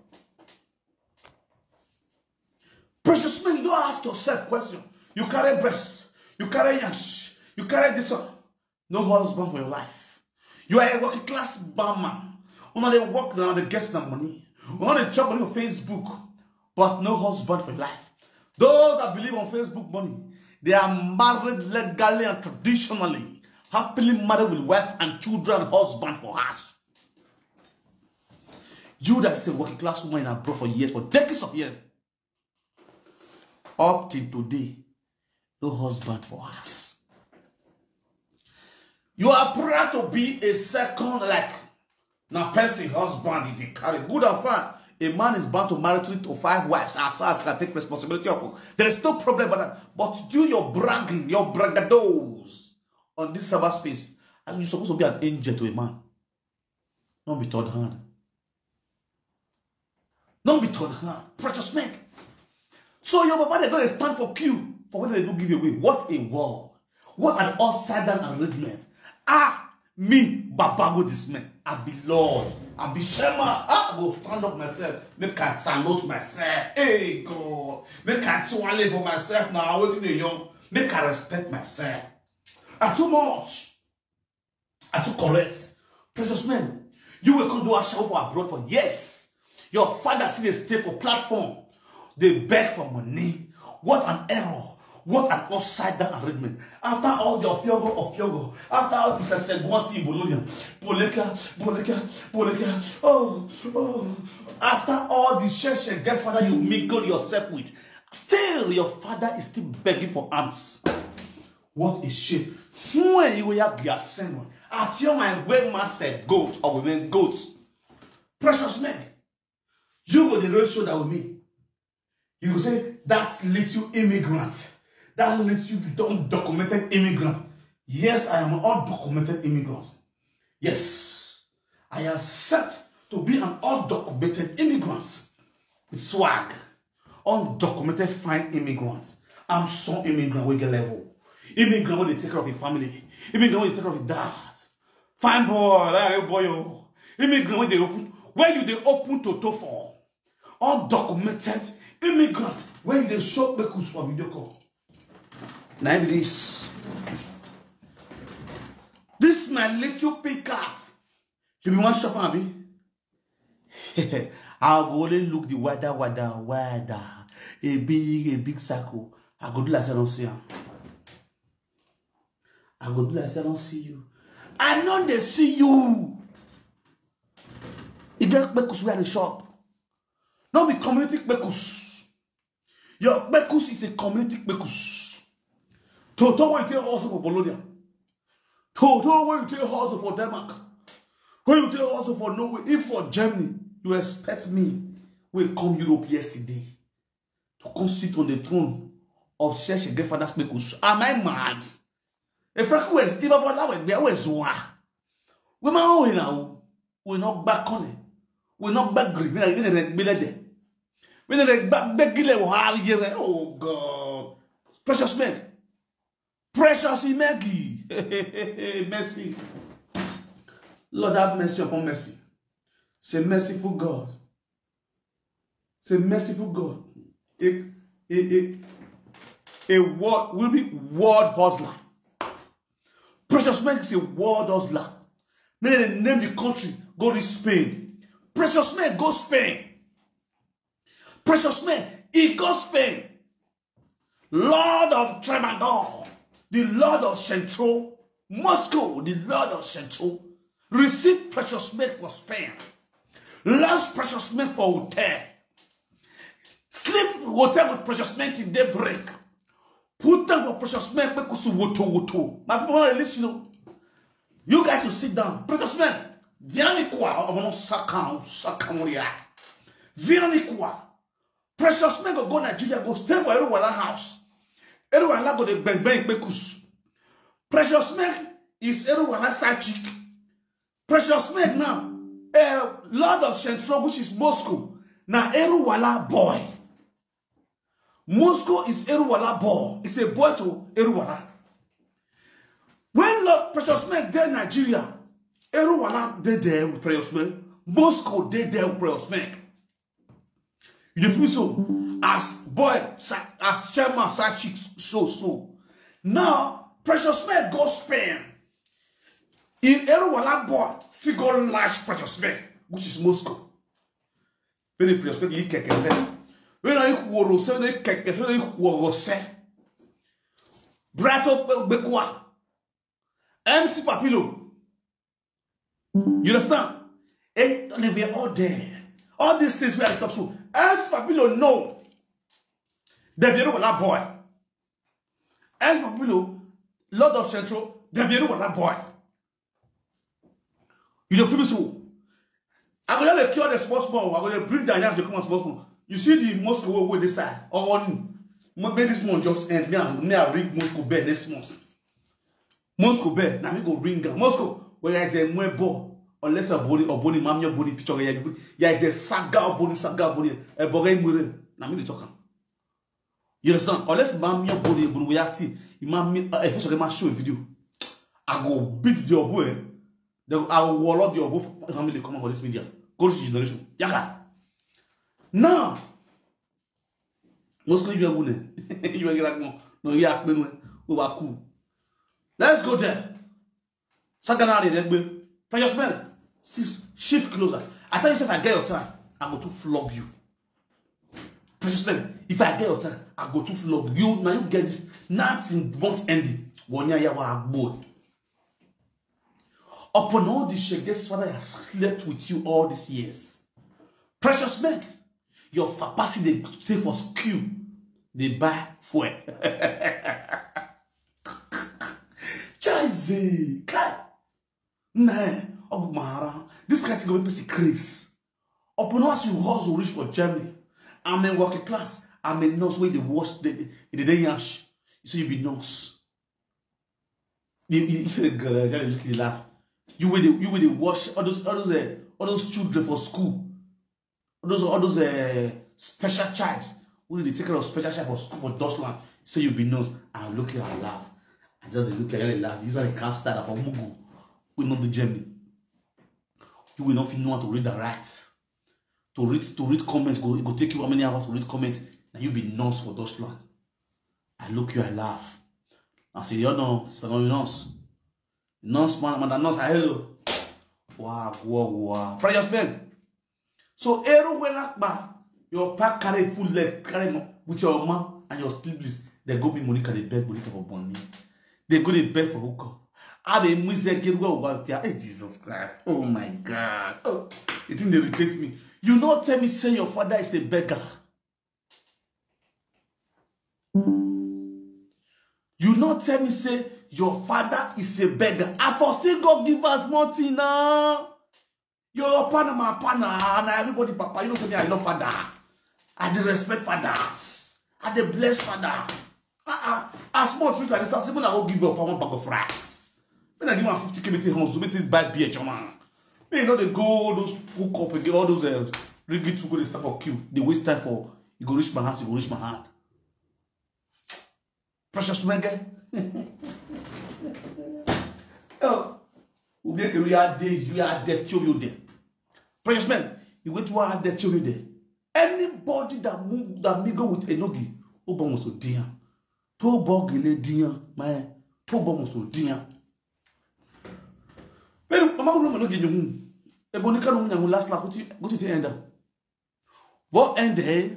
Precious Men, you don't ask yourself question. You carry breast, you carry yash, you carry this one. No husband for your life. You are a working class barman. Una dey work na dey get na money. Una dey chop money on Facebook, but no husband for your life. Those that believe on Facebook money, they are married legally and traditionally, happily married with wife and children and husband for house. You that is a working class woman in abroad for years, for decades of years, up till today, no husband for us. You are proud to be a second, like, now person husband you dey carry. Good and fine. A man is bound to marry three to five wives as far as he can take responsibility of. There is no problem about that. But do your bragging, your bragados on this cyberspace. And you're supposed to be an angel to a man. Don't be third hand. Don't be third hand. Precious Men. So your papa they don't stand for queue for when they do give away. What a war. What an upside down arrangement. Ah, me, Baba with this man. I be Lord. I be Shema. Ah, I go stand up myself. Make I salute myself. Hey, God. Make I twirl for myself now. What you young? Make I respect myself. I too much. I too correct. Precious Men, you will come do a show for abroad for years. Your father still dey stay for platform. They beg for money. What an error. What an upside down arrangement. After all the ofiogo, ofiogo, after all the sesegwanti in Bologna, Boleka, Boleka, Boleka, oh, oh. After all the sheshe get father you mingle yourself with, still your father is still begging for arms. What a shame. Fún ẹ̀yin wo ya gbìyà sẹ́nu àti ọmọ ẹgbẹ́ máa ṣe goat or women goat. Precious Men, you go the road show that with me. You go say that little immigrant, that little undocumented immigrant. Yes, I am an undocumented immigrant. Yes, I accept to be an undocumented immigrant with swag. Undocumented fine immigrant. I'm some immigrant wey get level. Immigrant wey dey take care of a family. Immigrant wey dey take care of a dad. Fine boy, like boy o. Immigrant wey dey open, where you dey open toto for. Undocumented immigrant wey you dey show kpekus for video call. Na im be this. This my little pickup. You be wan shop am, abi? I go only look the wider, wider, wider. A big, a big circle. I go do like say I don't see am. I go do like say I don't see you. I know they see you. You get kpekus where the shop. No be community kpekus. Your kpekus is a community kpekus. Toto wey you take hustle for Bologna. Toto wey you take hustle for Denmark. Wey you take hustle for Norway. If for Germany, you expect me wey come Europe yesterday to come sit on the throne of Sheshe get father's kpekus. Am I mad? Efraku wes ibabola we gbe we zuwa. We ma o ina o. We no gba kone. We no gba green. We no gba gbelede. We no gba begile wo ha yere. Oh God. Precious Meg. Precious Imegi. Mercy. Lord, have mercy upon mercy. Say, "Merciful God." Say, "Merciful God." A, a, a, a world, will be world hustler. Precious Meg is a world hustler. May they name the country, go to Spain. Precious Meg, go Spain. Precious Men, he go Spain. Lord of Tramadol, the Lord of Central, Moscow, the Lord of Central, receive Precious Men for Spain. Last Precious Men for hotel. Sleep hotel with Precious Men till daybreak. Put them for Precious Men, make us woto woto. My people want to listen. You guys to sit down. Precious Men, Vianikwa, I'm not Sakam, Sakamuria. Vianikwa. Precious Men go go Nigeria, go stay for Eruwala house. Eruwala go dey bang bang kpekus. Precious Men is Eruwala side chick. Precious Men now, a Lord of Central, which is Moscow. Now Eruwala boy. Moscow is Eruwala boy. It's a boy to Eruwala. When Lord Precious Men dey Nigeria, Eruwala dey there with Precious Men. Moscow dey there with Precious Men. You dey feel me so? As boy, sa- as chairman, side chick show so. Now, Precious Men go Spain. In Eruwala boy, still go lash Precious Men, which is Moscow. Very Precious Men, he keke se. When I woro se, they keke se, they woro se. Brato Bekwa. M C Papilo. You understand? Hey, they were all there. All these things we are talking so. M C Papilo, no. They be that boy. M C Papilo, Lord of Central, they be that boy. You don't feel me so? I go just dey cure the small small. I go dey bring the yarns dey come out small small. You see the Moscow wey wey dey side. Or on May this month just end. Me and me I ring Moscow bell next month. Moscow bell, na me go ring am. Moscow, where is a mwe bo? Unless a body or body mammy body picture where you is a saga or body saga body a body mure. Na me dey talk am. You understand? Unless mammy body body we acting, mammy if you show a video, I go beat the oboe. Then I will allow the oboe family come on for this media. Go to generation. Yaka. Now, Moscow, you are winning. You are like no, no, you are winning. We were cool. Let's go there. Saganari, then we Precious Men, sis, shift closer. I tell you, if I get your time, I'm going to flog you. Precious Men, if I get your time, I go to flog you. Now you get this. Nothing won't end it. One year, you are bored. Upon all the Shege's father has slept with you all these years. Precious Men, your papa see they stay for school, they buy fuel. Chaize, kai. Nah, Ogumara, this kind of thing go make person craze. Upon once you hustle reach for Germany, I'm a working class, I'm a nurse wey dey wash the the the yash. You say you be nurse. You you you God, I just look at you laugh. You will dey you will dey wash all those all those uh, all those children for school. All those all those uh, special child. When they take care of special child for school for Dutchland, say you be nurse. I look at you and laugh. I just dey look at you and laugh. These are the camp style for Mugu. We not the Germany. You will not feel know how to read and write. To read to read comments go it go take you how many hours to read comments. Now you be nurse for Dutchland. I look you, I laugh. I say, you know, sister no nurse. Nurse man, madam nurse, I hello. Wow, wow, wow. Precious Men. So Eru Wenakba, your pack carry full leg, carry mo- with your mom and your siblings. They go be Monica, they beg Monica for money. They go they beg for hookah. I be music get well about there. Hey, Jesus Christ. Oh my God. Oh, it think they irritate me. You not tell me say your father is a beggar. You not tell me say your father is a beggar. I for still go give us money now. Your papa na my papa na everybody papa. You know tell me I love father. I dey respect fathers. I dey bless father. Uh-uh. As much reach like this, as even I go give your papa one bag of rice. When I give am fifty K, make it hustle, make it buy beer, choma. May you know they go all those hook up again, all those uh, ring it to go the stop of queue. They waste time for you go reach my house, you go reach my hand. Precious Menge. Oh, we make a real day, you are there till you there. Precious Men, you wait to our there till you there. Anybody that move that mingle with Enogi, Obama so dear. To bog in a dear, my to bomb so dear. Pero mama ko no gi nyum. E boni ka no nyum last la kuti kuti ti enda. Vo ende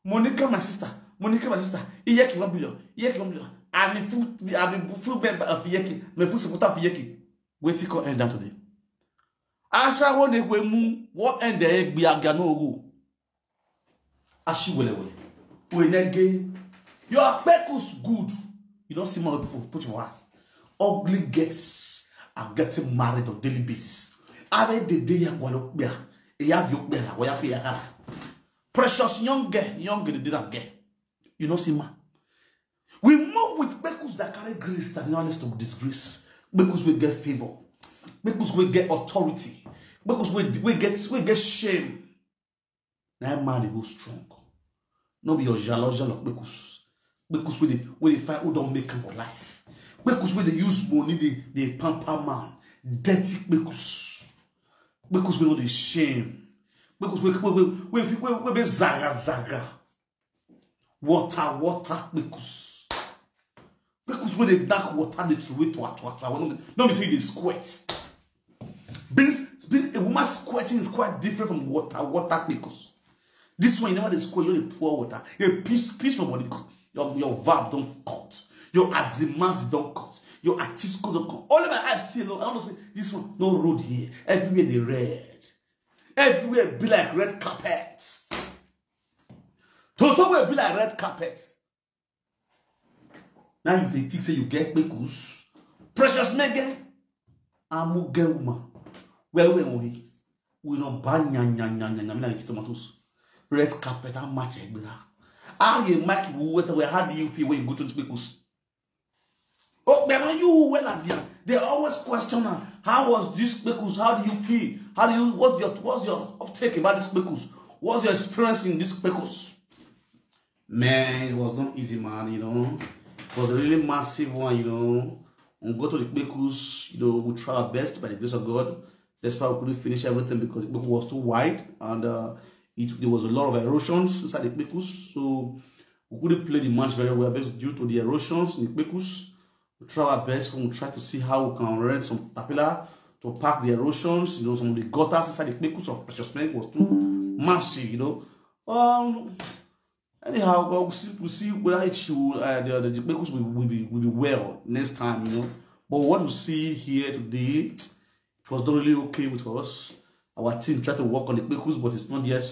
Monica, my sister. Monica, my sister. Iyeki one billion. Iyeki one billion. I'm a full, I'm a full member of Iyeki. I'm a full supporter of Iyeki. Wait till come end down today. Asha won't we mu what end the egg be agano. Ashi wele wele. We nege. Your kpekus good. You don't see more people put your ass. Ugly girls are getting married on daily basis. Abe de de ya gwalo kpia. E ya bi okpia na, wa ya pe ya kara. Precious young girl, young girl, they don't get. You know, see, man. We move with kpekus that carry grace that no less to disgrace. Kpekus will get favor. Kpekus will get authority. Kpekus will, will get, will get shame. Now man, they go strong. No be your jalo, jalo, kpekus. Kpekus will they, will they fight who don't make am for life. Kpekus will they use money, they, they pamper man. Dirty kpekus. Kpekus will not the shame. Kpekus will, will, will, will, will, will be zaga, zaga. Water, water, kpekus. Kpekus wey dey knack water dey throw away twa twa twa. No be, no be say e dey squirt. Being, being a woman squirting is quite different from water, water kpekus. This one, you never dey squirt, you dey pour water. You piss, piss for body because your, your valve don cut. Your azimazi don cut. Your achisco don cut. All of my eyes see alone. I don't know say this one no road here. Everywhere dey red. Everywhere be like red carpet. Toto will be like red carpet. Now you dey think say you get kpekus. Precious Megan. Amuge woman. Well, well, we, we no ban nya nya nya nya nya. Me na eat tomatoes. Red carpet, how much I be? How you make you wait? How do you feel when you go to the kpekus? Oh, but when you well at there, they always question her. How was this kpekus? How do you feel? How do you, what's your, what's your uptake about this kpekus? What's your experience in this kpekus? Man, it was not easy, man, you know. It was a really massive one, you know. We go to the kpekus, you know, we try our best by the grace of God. That's why we couldn't finish everything because the kpekus was too wide and uh, it, there was a lot of erosions inside the kpekus. So we couldn't play the match very well because due to the erosions in the kpekus. We try our best when we try to see how we can rent some tapila to pack the erosions, you know, some of the gutters inside the kpekus of Precious Men was too massive, you know. Um, anyhow, well, we'll see, we'll see whether it will, uh, the, the, the kpekus will, will be, will be well next time, you know. But what we see here today, it was not really okay with us. Our team tried to work on the kpekus, but it's not yet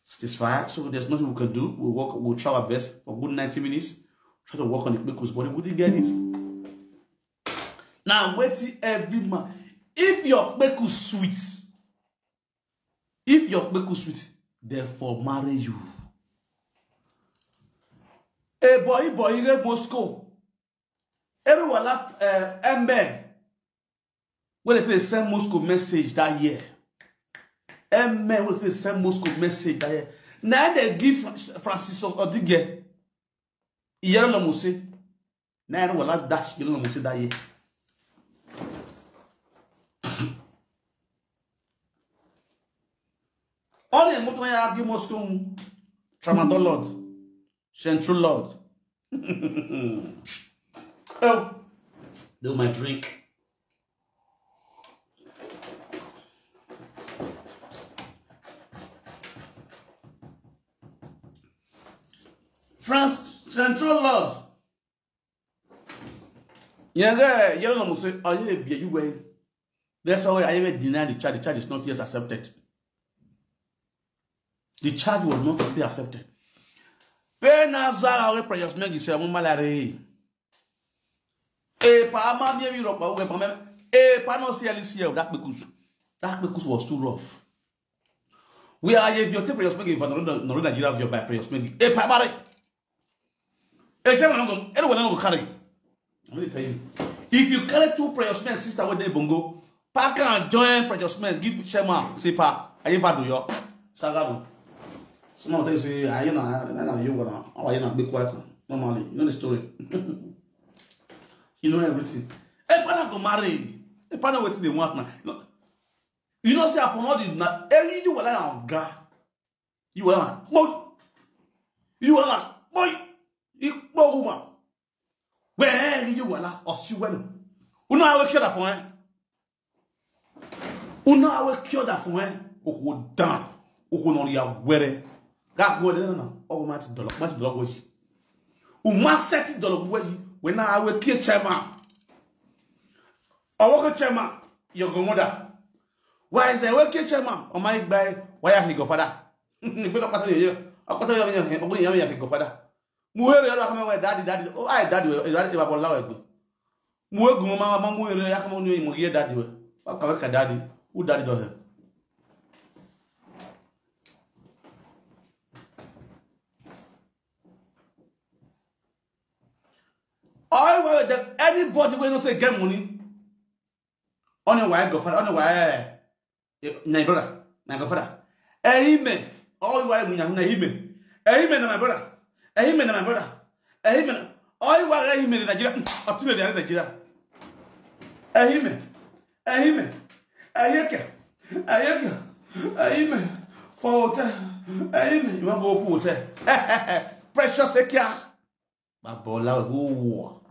satisfied. So there's nothing we can do. We'll work, we'll try our best for good ninety minutes. Try to work on the kpekus, but we didn't get it. Now, wait till every man. If your kpekus sweet, if your kpekus sweet, therefore marry you. A boy, boy, in Moscow. Everyone like uh, Ember. When they send Moscow message that year. Ember when they send Moscow message that year. Now they give Francis Odige. Yellow Mose. Now I know what dash Yellow Mose that year. All the motor I give Moscow. Tramadol Lord. Central Lord. Oh, do my drink. France Central Lord. Yeah, yeah, yeah, no, say, oh, yeah, be you way. That's why I even deny the charge. The charge is not yet accepted. The charge was not still accepted. Pena zara we prayers make you say mo malare. E pa ma mi mi ro pa we pa me. E pa no see any see that kpekus. That kpekus was too rough. We are if you take prayers make you no no Nigeria of your by prayers make. E pa mare. E say no go. Anyone no go carry. Let me tell you. If you carry two precious men, sister with the bongo, pack and join precious men, give chairman, say pa, are you fat do yo? Sagado. Some of them say, I you know, I know you wanna, how are you not be quiet? Normally, you know the story. You know everything. A partner go marry. A partner waiting they want now. You know, you know, say upon all the na, eh, you do what I am, God. You are like, boy. You are like, boy. You boy woman. Where you were like, or see when. Una awe cure that for eh. Una awe cure that for eh. Oko down. Oko no ya were. Ga go there no. Ogo ma ti dolo, ma ti dolo go ji. U ma set dolo go ji. We na awe ke chairman. Awe ke chairman. Your grandmother. Why is a weke chairman? O my by why are he go father? Ni pe ko pata yo. O pata yo yo. O ni ya ya go father. Mu here yo kama we daddy, daddy. Oh, I daddy we, daddy ba bola we. Mu we gun ma ma mu here ya kama ni mo ye daddy we. Wa ka ka daddy. U daddy do he. All we the anybody we no say get money. On your wife girlfriend, on your wife, eh, my brother, my grandfather. Amen. All you wife, na amen. Amen, my brother. Amen, my brother. Amen. All you wife, amen, Nigeria. Up to Nigeria. Amen. Amen. Ayeke. Ayeke. Amen. For hotel. Amen. You want go open hotel? Precious Ekia. Babola go war.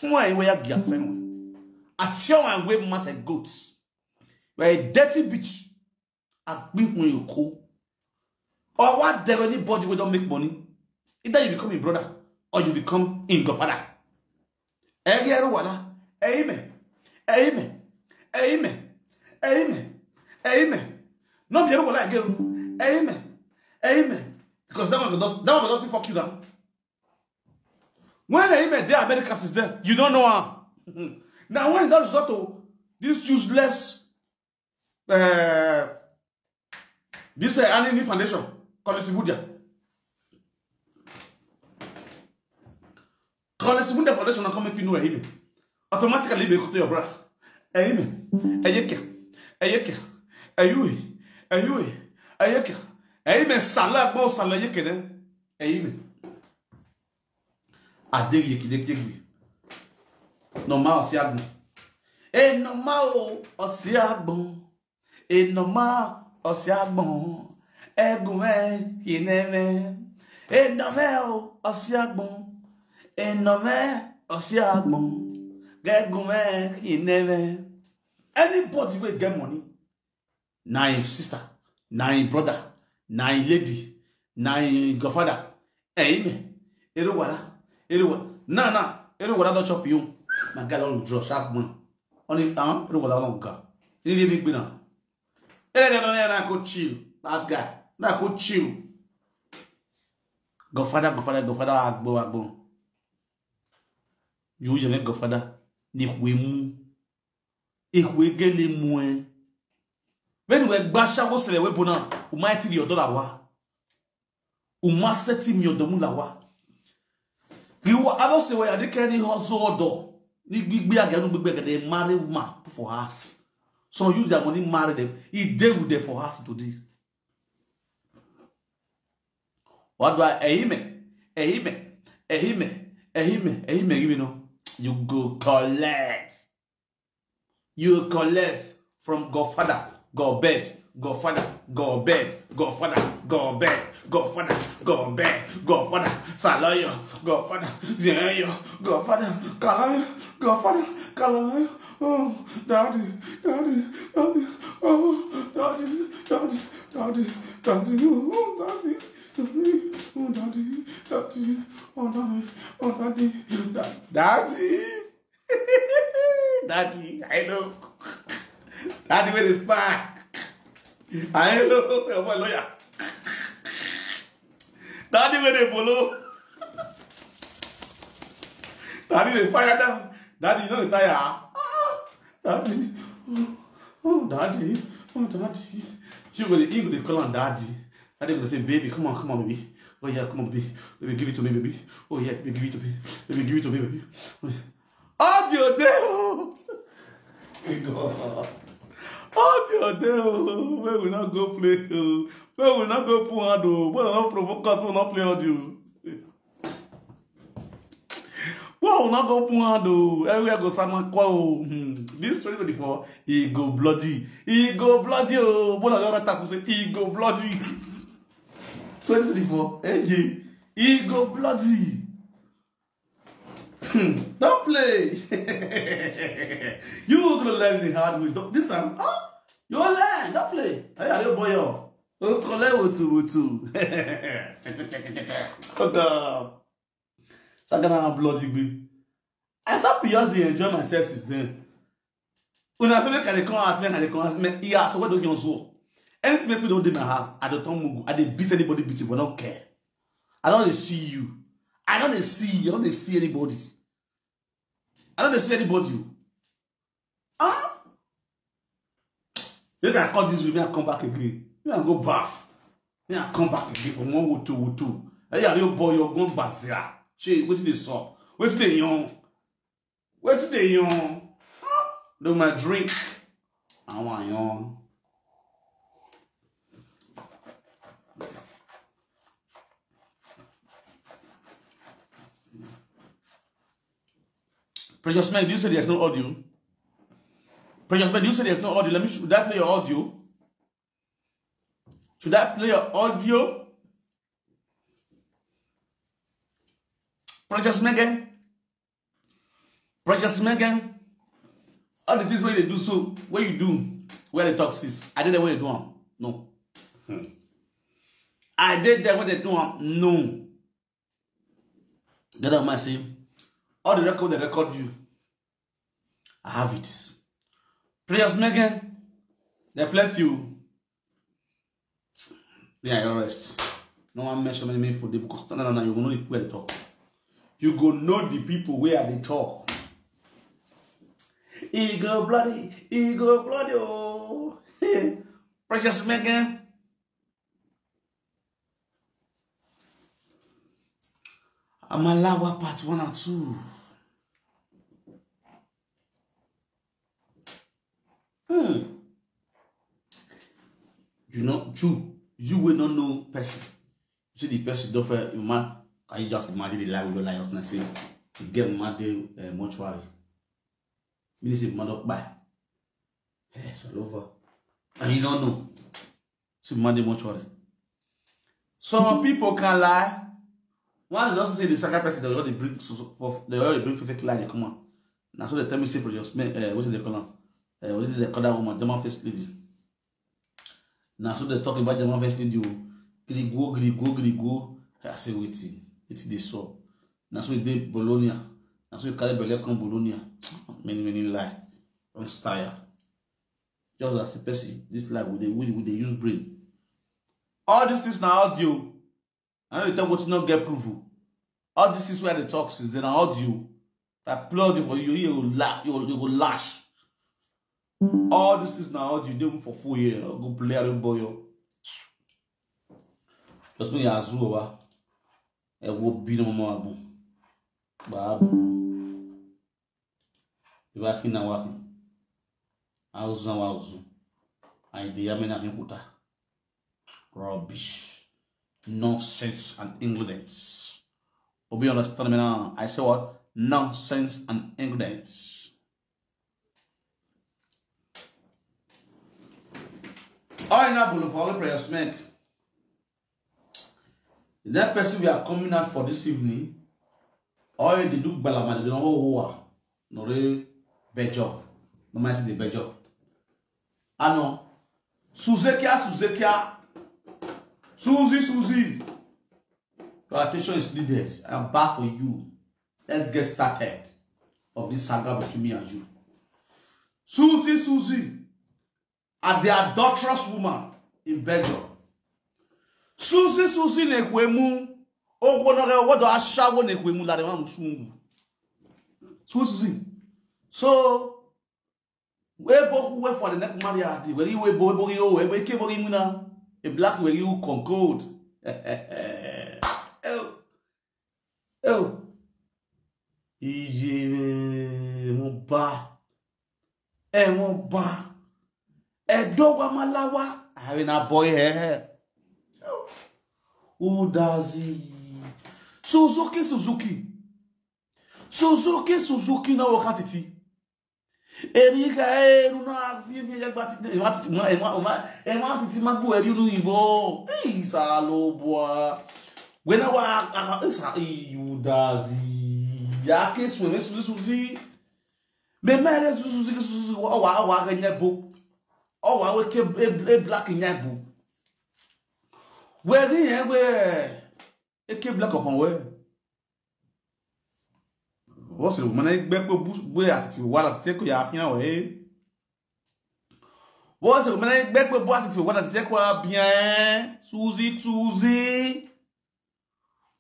Why we are gassing? At your and we must a goats. We're a dirty bitch. A big when you call. Or what there anybody we don't make money? Either you become a brother or you become in godfather. Ẹ rí ẹrú wàhálà. Amen. Amen. Amen. Amen. Amen. No be ẹrú wàhálà again. Amen. Amen. Because that one go just, that one go just fuck you down. When amen dey America since then, you don't know how. Now when that result to this useless uh, this uh, Anini Foundation, College Budia. College Budia Foundation na come make you know amen. Automatically be go to your brother. Amen. Ayeke. Ayeke. Ayuwe. Ayuwe. Ayeke. Amen. Sala gbo sala yeke ne. Amen. Adéyekìdékègbè. Nọ̀má ọ̀sẹ̀ àgbọ̀n. Ẹ nọ̀má o ọ̀sẹ̀ àgbọ̀n. Ẹ nọ̀má ọ̀sẹ̀ àgbọ̀n. Ẹgùn mẹ́ kì í nẹ́mẹ́. Ẹ nọ̀mẹ́ o ọ̀sẹ̀ àgbọ̀n. Ẹ nọ̀mẹ́ ọ̀sẹ̀ àgbọ̀n. Ẹgùn mẹ́ kì í nẹ́mẹ́. Anybody wey get money, na him sister, na him brother, na him lady, na him godfather. Amen. Erewara, Erewara. Now, now, Erewara don chop you. My guy don withdraw sharp money. Only, uh, Erewara don go. He dey big now. Erewara na go chill. That guy, na go chill. Godfather, godfather, godfather, agbo, agbo. You your godfather. Ni we mu. Ikwegele mue. When we gbasha wo sele we bona, umaiti di odola wa. Umaseti mi odomu la wa. Iwa abo se we adike ni hozo odo. Ni gbigbe aganu gbigbe agade marry woman for house. So use their money marry them. He dey with them for house today. What do I? Amen. Amen. Amen. Amen. Amen. You know, you go collect. You collect from godfather, godbed, godfather, godbed, godfather, godbed, godfather, godbed, godfather, Saloyo, godfather, Zeyo, godfather, Kalayo, godfather, Kalayo. Oh, daddy, daddy, daddy, oh, daddy, daddy, daddy, daddy, oh, daddy, daddy, oh, daddy, daddy, oh, daddy, oh, daddy, da- daddy. Daddy, I know. Daddy, where is spark? I know. Your boy lawyer. Daddy, where the polo? Daddy, the fire down. Daddy, you know the tire. Ah, daddy. Oh, oh, daddy. Oh, daddy. You go to, you go to call on daddy. Daddy go to say, baby, come on, come on, baby. Oh yeah, come on, baby. Baby, give it to me, baby. Oh yeah, baby, give it to me. Baby, give it to me, baby. Audio dey o. Audio dey o. Make we no go play o. Make we no go put hand o. Make we no provoke us. Make we no play audio. Make we no go put hand o. Everywhere go sama kwa o. Hmm. This twenty twenty-four, e go bloody. E go bloody o. Make we no go attack say e go bloody. Twenty twenty-four, eh, e go bloody. Hmm, don't play. You gonna learn the hard way. Don't- This time, huh? You learn. Don't play. Hey, are you boy? Yo? Oh, collect wutu wutu. Oga. Sagana bloody gbe. I start to just dey enjoy myself since then. Una say make I dey come ask, make I dey come ask, make yeah, so what do you so? Anything make people don't dey my house, I don't turn mugu. I dey beat anybody beat you, but don't care. I don't dey see you. I don't dey see you. I don't dey see anybody. I don't dey see anybody. Huh? Make I cut this with me, I come back again. Me I go baff. Me I come back again for one wutu wutu. Hey, are you boy? You're going bazia. Shey, wetin dey sup? Wetin dey young? Wetin dey young? Huh? Do my drink. I want young. Precious man, do you say there's no audio? Precious man, do you say there's no audio? Let me should I play your audio? Should I play your audio? Precious Megan. Precious Megan. All the things wey you dey do so, wey you do, where the talk sis, I dey there when they do am. No. Hmm. I dey there when they do am. No. Get out my say. All the record they record you. I have it. Precious Megan, they plenty you. Yeah, you rest. No one mention many people dey because no, no, no, you go know the people wey dey talk. You go know the people wey I dey talk. E go bloody, e go bloody oh. Precious Megan. Amalawa part one and two. Hmm. You know, you, you will not know person. You see the person don't fair, man. Can you just imagine the life with your life and say, you get mad dey uh, mortuary. You see mad up by. Hey, it's all over. And you don't know. See mad dey mortuary. Some people can lie. One is also say the second person they already bring so- so- for- they already bring fake lie dey come on. Na so they tell me say precious men uh, what's it they call am? Uh, what's it they call that woman? German face lady. Na so they talk about German face lady o. Grigo, grigo, grigo. I say wetin, wetin dey sup? Na so e dey Bologna. Na so e carry belle come Bologna. Many many lie. Don tire. Just as the person this life we dey we dey- we dey use brain. All these things na audio. I no dey talk wetin no get proof o. All these things wey I dey talk since then na audio. If I play audio for you, you go laugh, you go, you go lash. All these things na audio dey even for full here. I go play around boy o. Just me azu wa. E wo bi no mo agun. Ba agun. Iba kina wa. Auzan wa uzu. Ai de yamena hin kuta. Rubbish. Nonsense and ingredients. Obi understand me now. I say what? Nonsense and ingredients. All in that for all the prayers make. The next person we are coming out for this evening, all they do gbalama, they don't hold. No re bejo. No matter the bejo. I know. Suzekia, Suzekia. Susie, Susie. Your attention is needed. I'm back for you. Let's get started of this saga between me and you. Susie, Susie, are the adulterous woman in Belgium. Susie, Susie, nekwemu. Ogo no ga wodo ashawo nekwemu la de mamu sungu. Susie, Susie. So, we boku we for the next marriage. We we bo we bo yo we we ke bo imuna. A black we you concord. Oh, oh. Iye mo ba. E mo ba. E do wa malawa. Are na boy he. Udazi. Suzuki, Suzuki. Suzuki, Suzuki na wakatiti. Erika eru na avi ni ya gbati ni ma titi ma e ma o ma e ma titi ma gu eri unu ibo. Isa lo bua. Wena wa aka isa iudazi. Ya ke suwe me suzi suzi. Me me ke suzi suzi ke suzi wa wa wa ke nyebo. O wa we ke e e black nyebo. Where the hell where? Eke black on where? What's the woman? I bet go boost where at the wall at take your afia way. What's the woman? I bet go boost at the wall at take your bien. Susie, Susie.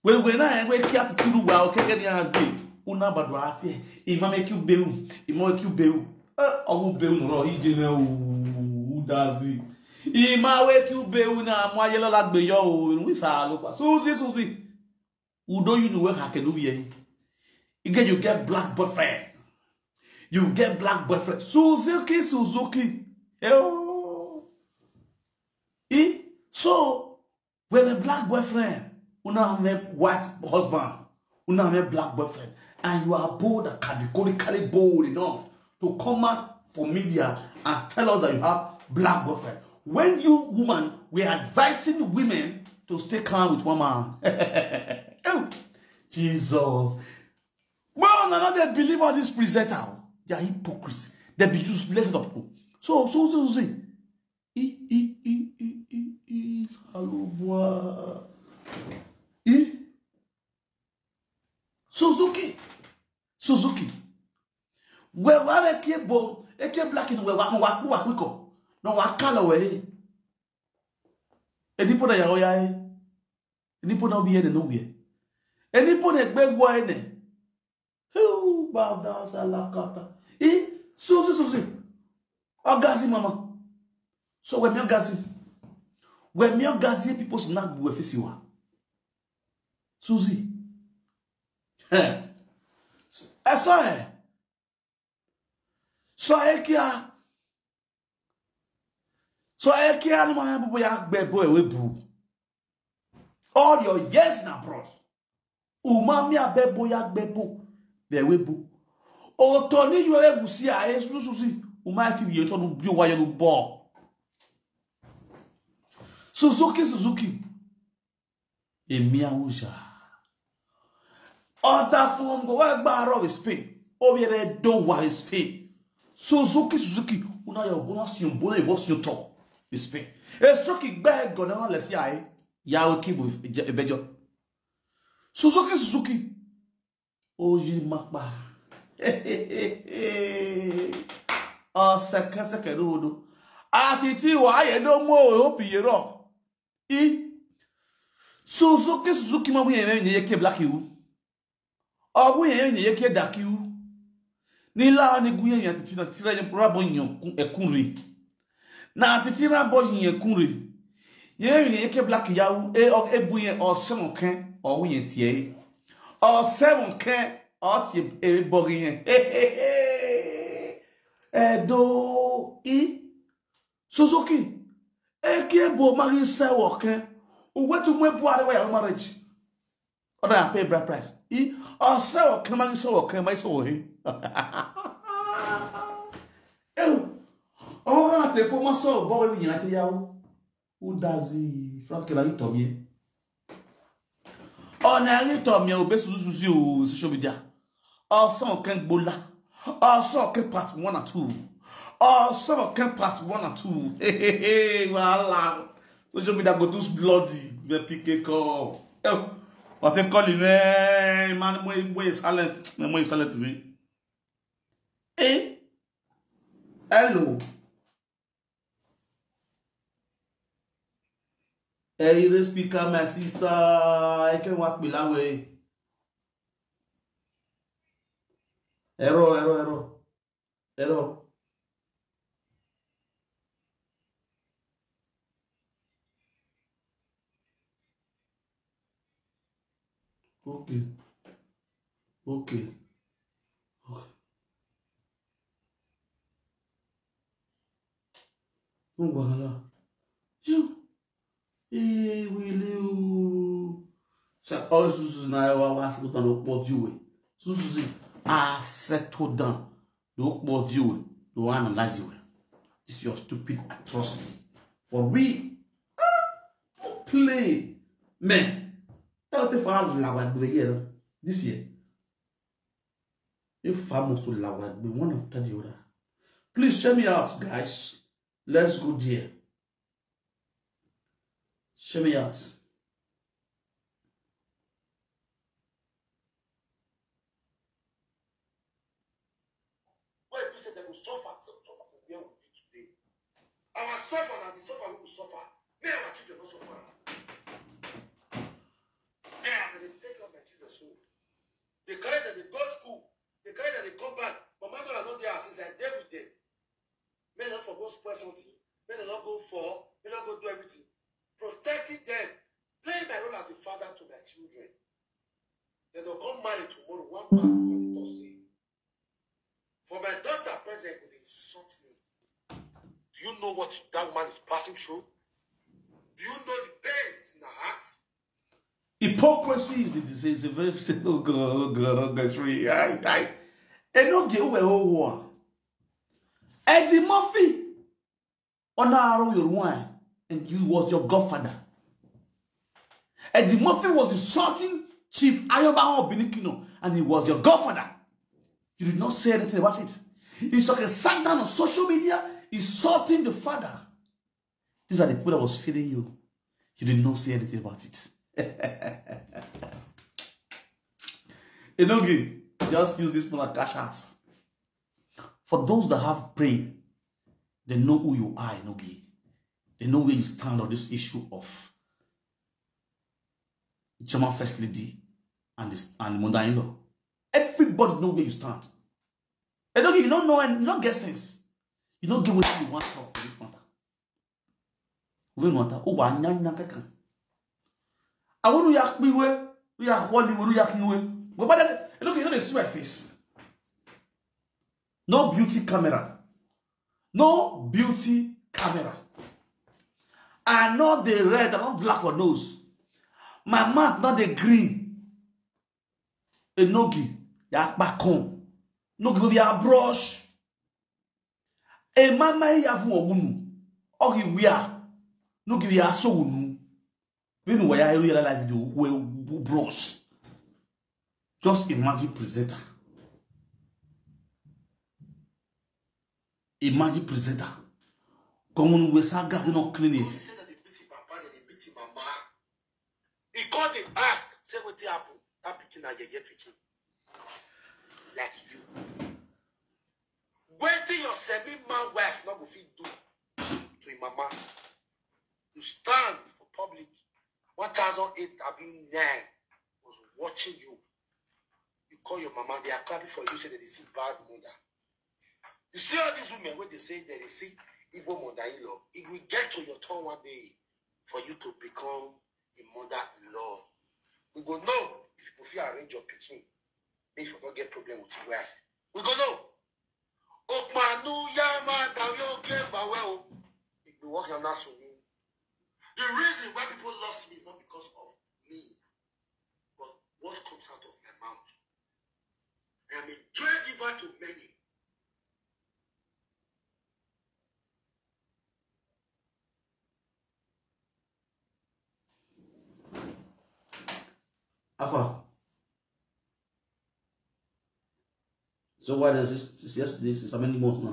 When when I we kia to do well, okay, get your day. Una badwati. Ima make you beu. Ima make you beu. Eh, oh beu no, he jene u dazi. Ima wake you beu na mo ayelo lagbe yo o. We sa lo pa. Susie, Susie. Udo you know where I can do here. You get, you get black boyfriend. You get black boyfriend. Suzuki, Suzuki. Eh, oh. Eh? So, when a black boyfriend, una have a white husband, una have a black boyfriend, and you are bold and categorically bold enough to come out for media and tell us that you have black boyfriend. When you woman were advising women to stay calm with one man. Oh, Jesus. Well, none of them believe all these presenters. They are hypocrites. They be useless of people. So, so, so, so, I, I, I, I, I, I, Salubwa. I, Suzuki. Suzuki. We wa we ke bo, e ke black in we wa, wa, wa, we ko. No wa kala we. Eni po na ya o ya e. Eni po na obi ene no we. Eni po na egbe gwo ene. Hu, bada salakata. I, Susie, Susie. Ogazi mama. So we mi ogazi. We mi ogazi people snack we fisiwa. Susie. Hey. Eso e. So e kia. So e kia ni mama bubu ya gbe bo e we bu. All your years in abroad. Uma mi abebo ya gbebo. Be we bu. O to ni you e gusi a e Susie. Uma ti ye to nu bi o wa yo nu bo. Suzuki, Suzuki. Emi awuja. Ọta fún ọmọ wa gba arọ with Spain. Ó yẹrẹ do wa with Spain. Suzuki, Suzuki. Una yo bona si un bona bo si to with Spain. E stroke gbe go na le si ai. Ya we kibu ebejo. Suzuki, Suzuki. Oji mapa. Ọsẹkẹsẹkẹ lóodo. Àti tí wàá yẹ ló mú òun òbí yẹn rọ. I. Suzuki, Suzuki máa wúyẹn mẹ́rin ní yẹ kí black iwu. Ọwúyẹn mẹ́rin ní yẹ kí dark iwu. Nílá ni gúyẹn yẹn àti tí náà ti tíra yẹn rábọ̀ yẹn ẹkún rè. Na titi rabo yin ekun re. Ye yin ye ke black yawu e o ebu yen o seven ken o yin tie. O seven ken o ti e bogi yen. Edo i Suzuki. E ke bo magi seven ken. Uwe tu mwe bu are wa marriage. Ọ na pay bride price. I ọsẹ ọkẹ máa ń sọ ọkẹ máa ń sọ òhe. Ewu, ọwọ́ máa tẹ̀ fún ọmọ sọ ọ̀bọ wẹ́wì yìí láti yáwó. Ó dá sí Frank Kela yìí tọ̀ mí ẹ̀. Ọ̀nà ẹ̀rí tọ̀ mí ẹ̀ ò bẹ́ sùsùsù sí o social media. Ọ̀sán ọ̀kẹ́ ń gbólá. Ọ̀sán ọ̀kẹ́ part one and two. Ọ̀sán ọ̀kẹ́ part one and two. Wàhálà. Social media go too bloody. Where P K call. Eh, what they call him? Eh, man, when, when he's silent, when he's silent to me. Eh? Hello. Hey, the speaker, my sister. I can walk below way. Error, error, error. Error. Okay. Okay. Okay. No wahala. You. Hey, will you? So all susu na wa wa settle down o po di we. Susu si a settle down o po di we. Do analyze we. This is your stupid atrocity. For real. Ah, don't play. Man. That will take for a long while here. This year. If I must to lag like be one after the other. Please share me out, guys. Let's go there. Share me out. suffer, suffer for where we be today. Our suffer na the suffer we go suffer. May our children not suffer. There, as they take care of my children so. They carry them, they go school. They carry them, they come back. Mama, no, I not there since I dey with them. May not for go spoil something. May not go for. May not go do everything. Protecting them. Playing my role as a father to my children. Then they'll come marry tomorrow. One man will come and talk say, for my daughter, president will insult me. Do you know what that woman is passing through? Do you know the pains in her heart? Hypocrisy is the disease. A very simple girl, girl, girl, it's really, I, I, Enoge uwe owo. Eddie Murphy, ona aro your wine, and you was your godfather. Eddie Murphy was insulting Chief Ayoba Obinikino, and he was your godfather. You did not say anything about it. He sat down on social media insulting the father. These are the people that was feeding you. You did not say anything about it. Enoge, just use this one as cash out. For those that have brain, they know who you are, Enoge. They know where you stand on this issue of German First Lady and this, and mother-in-law. Everybody know where you stand. Enoge, you don't know and you don't get sense. You don't get what you want talk for this matter. We want to, oh, I know nothing. I want to yak me way, we are holy, we are yak me way. But by the, look, you know, they see my face. No beauty camera. No beauty camera. I know the red, I not black or nose. My mouth not the green. Enoge, ya pa con. No give ya brush. E mama ya vu ogunu. Ogi wia. No give ya so unu. Vinu wa ya elu ya live video we brush. Just imagine presenter. Imagine presenter. Come on, we saga no clean it. Because he said that they beat him papa, that they beat him mama. He called him, ask, say what happened. That pikin na yeye pikin. Like you. Wetin your semi man wife no go fit do to him mama. You stand for public. One thousand eight abi nine was watching you. You call your mama, they are clapping for you, say that they see bad mother. You see all these women when they say that they see evil mother-in-law, it will get to your turn one day for you to become a mother-in-law. We go know if you fit arrange your pikin, make you for not get problem with your wife. We go know. Okpanu ya ma da yo ke ba we o. It be work na so. The reason why people lost me is not because of me, but what comes out of my mouth. I am a joy giver to many. Alpha. So why does this, this yesterday, since how many months now?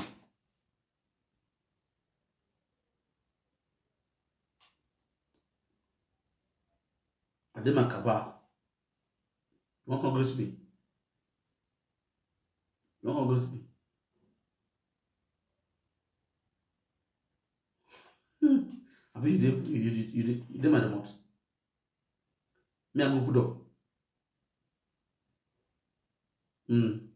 I did my cabal. You won't come greet me. You won't come greet me. Hmm. I mean, you did, you did, you did, you did my remote. Me, I go put up. Hmm.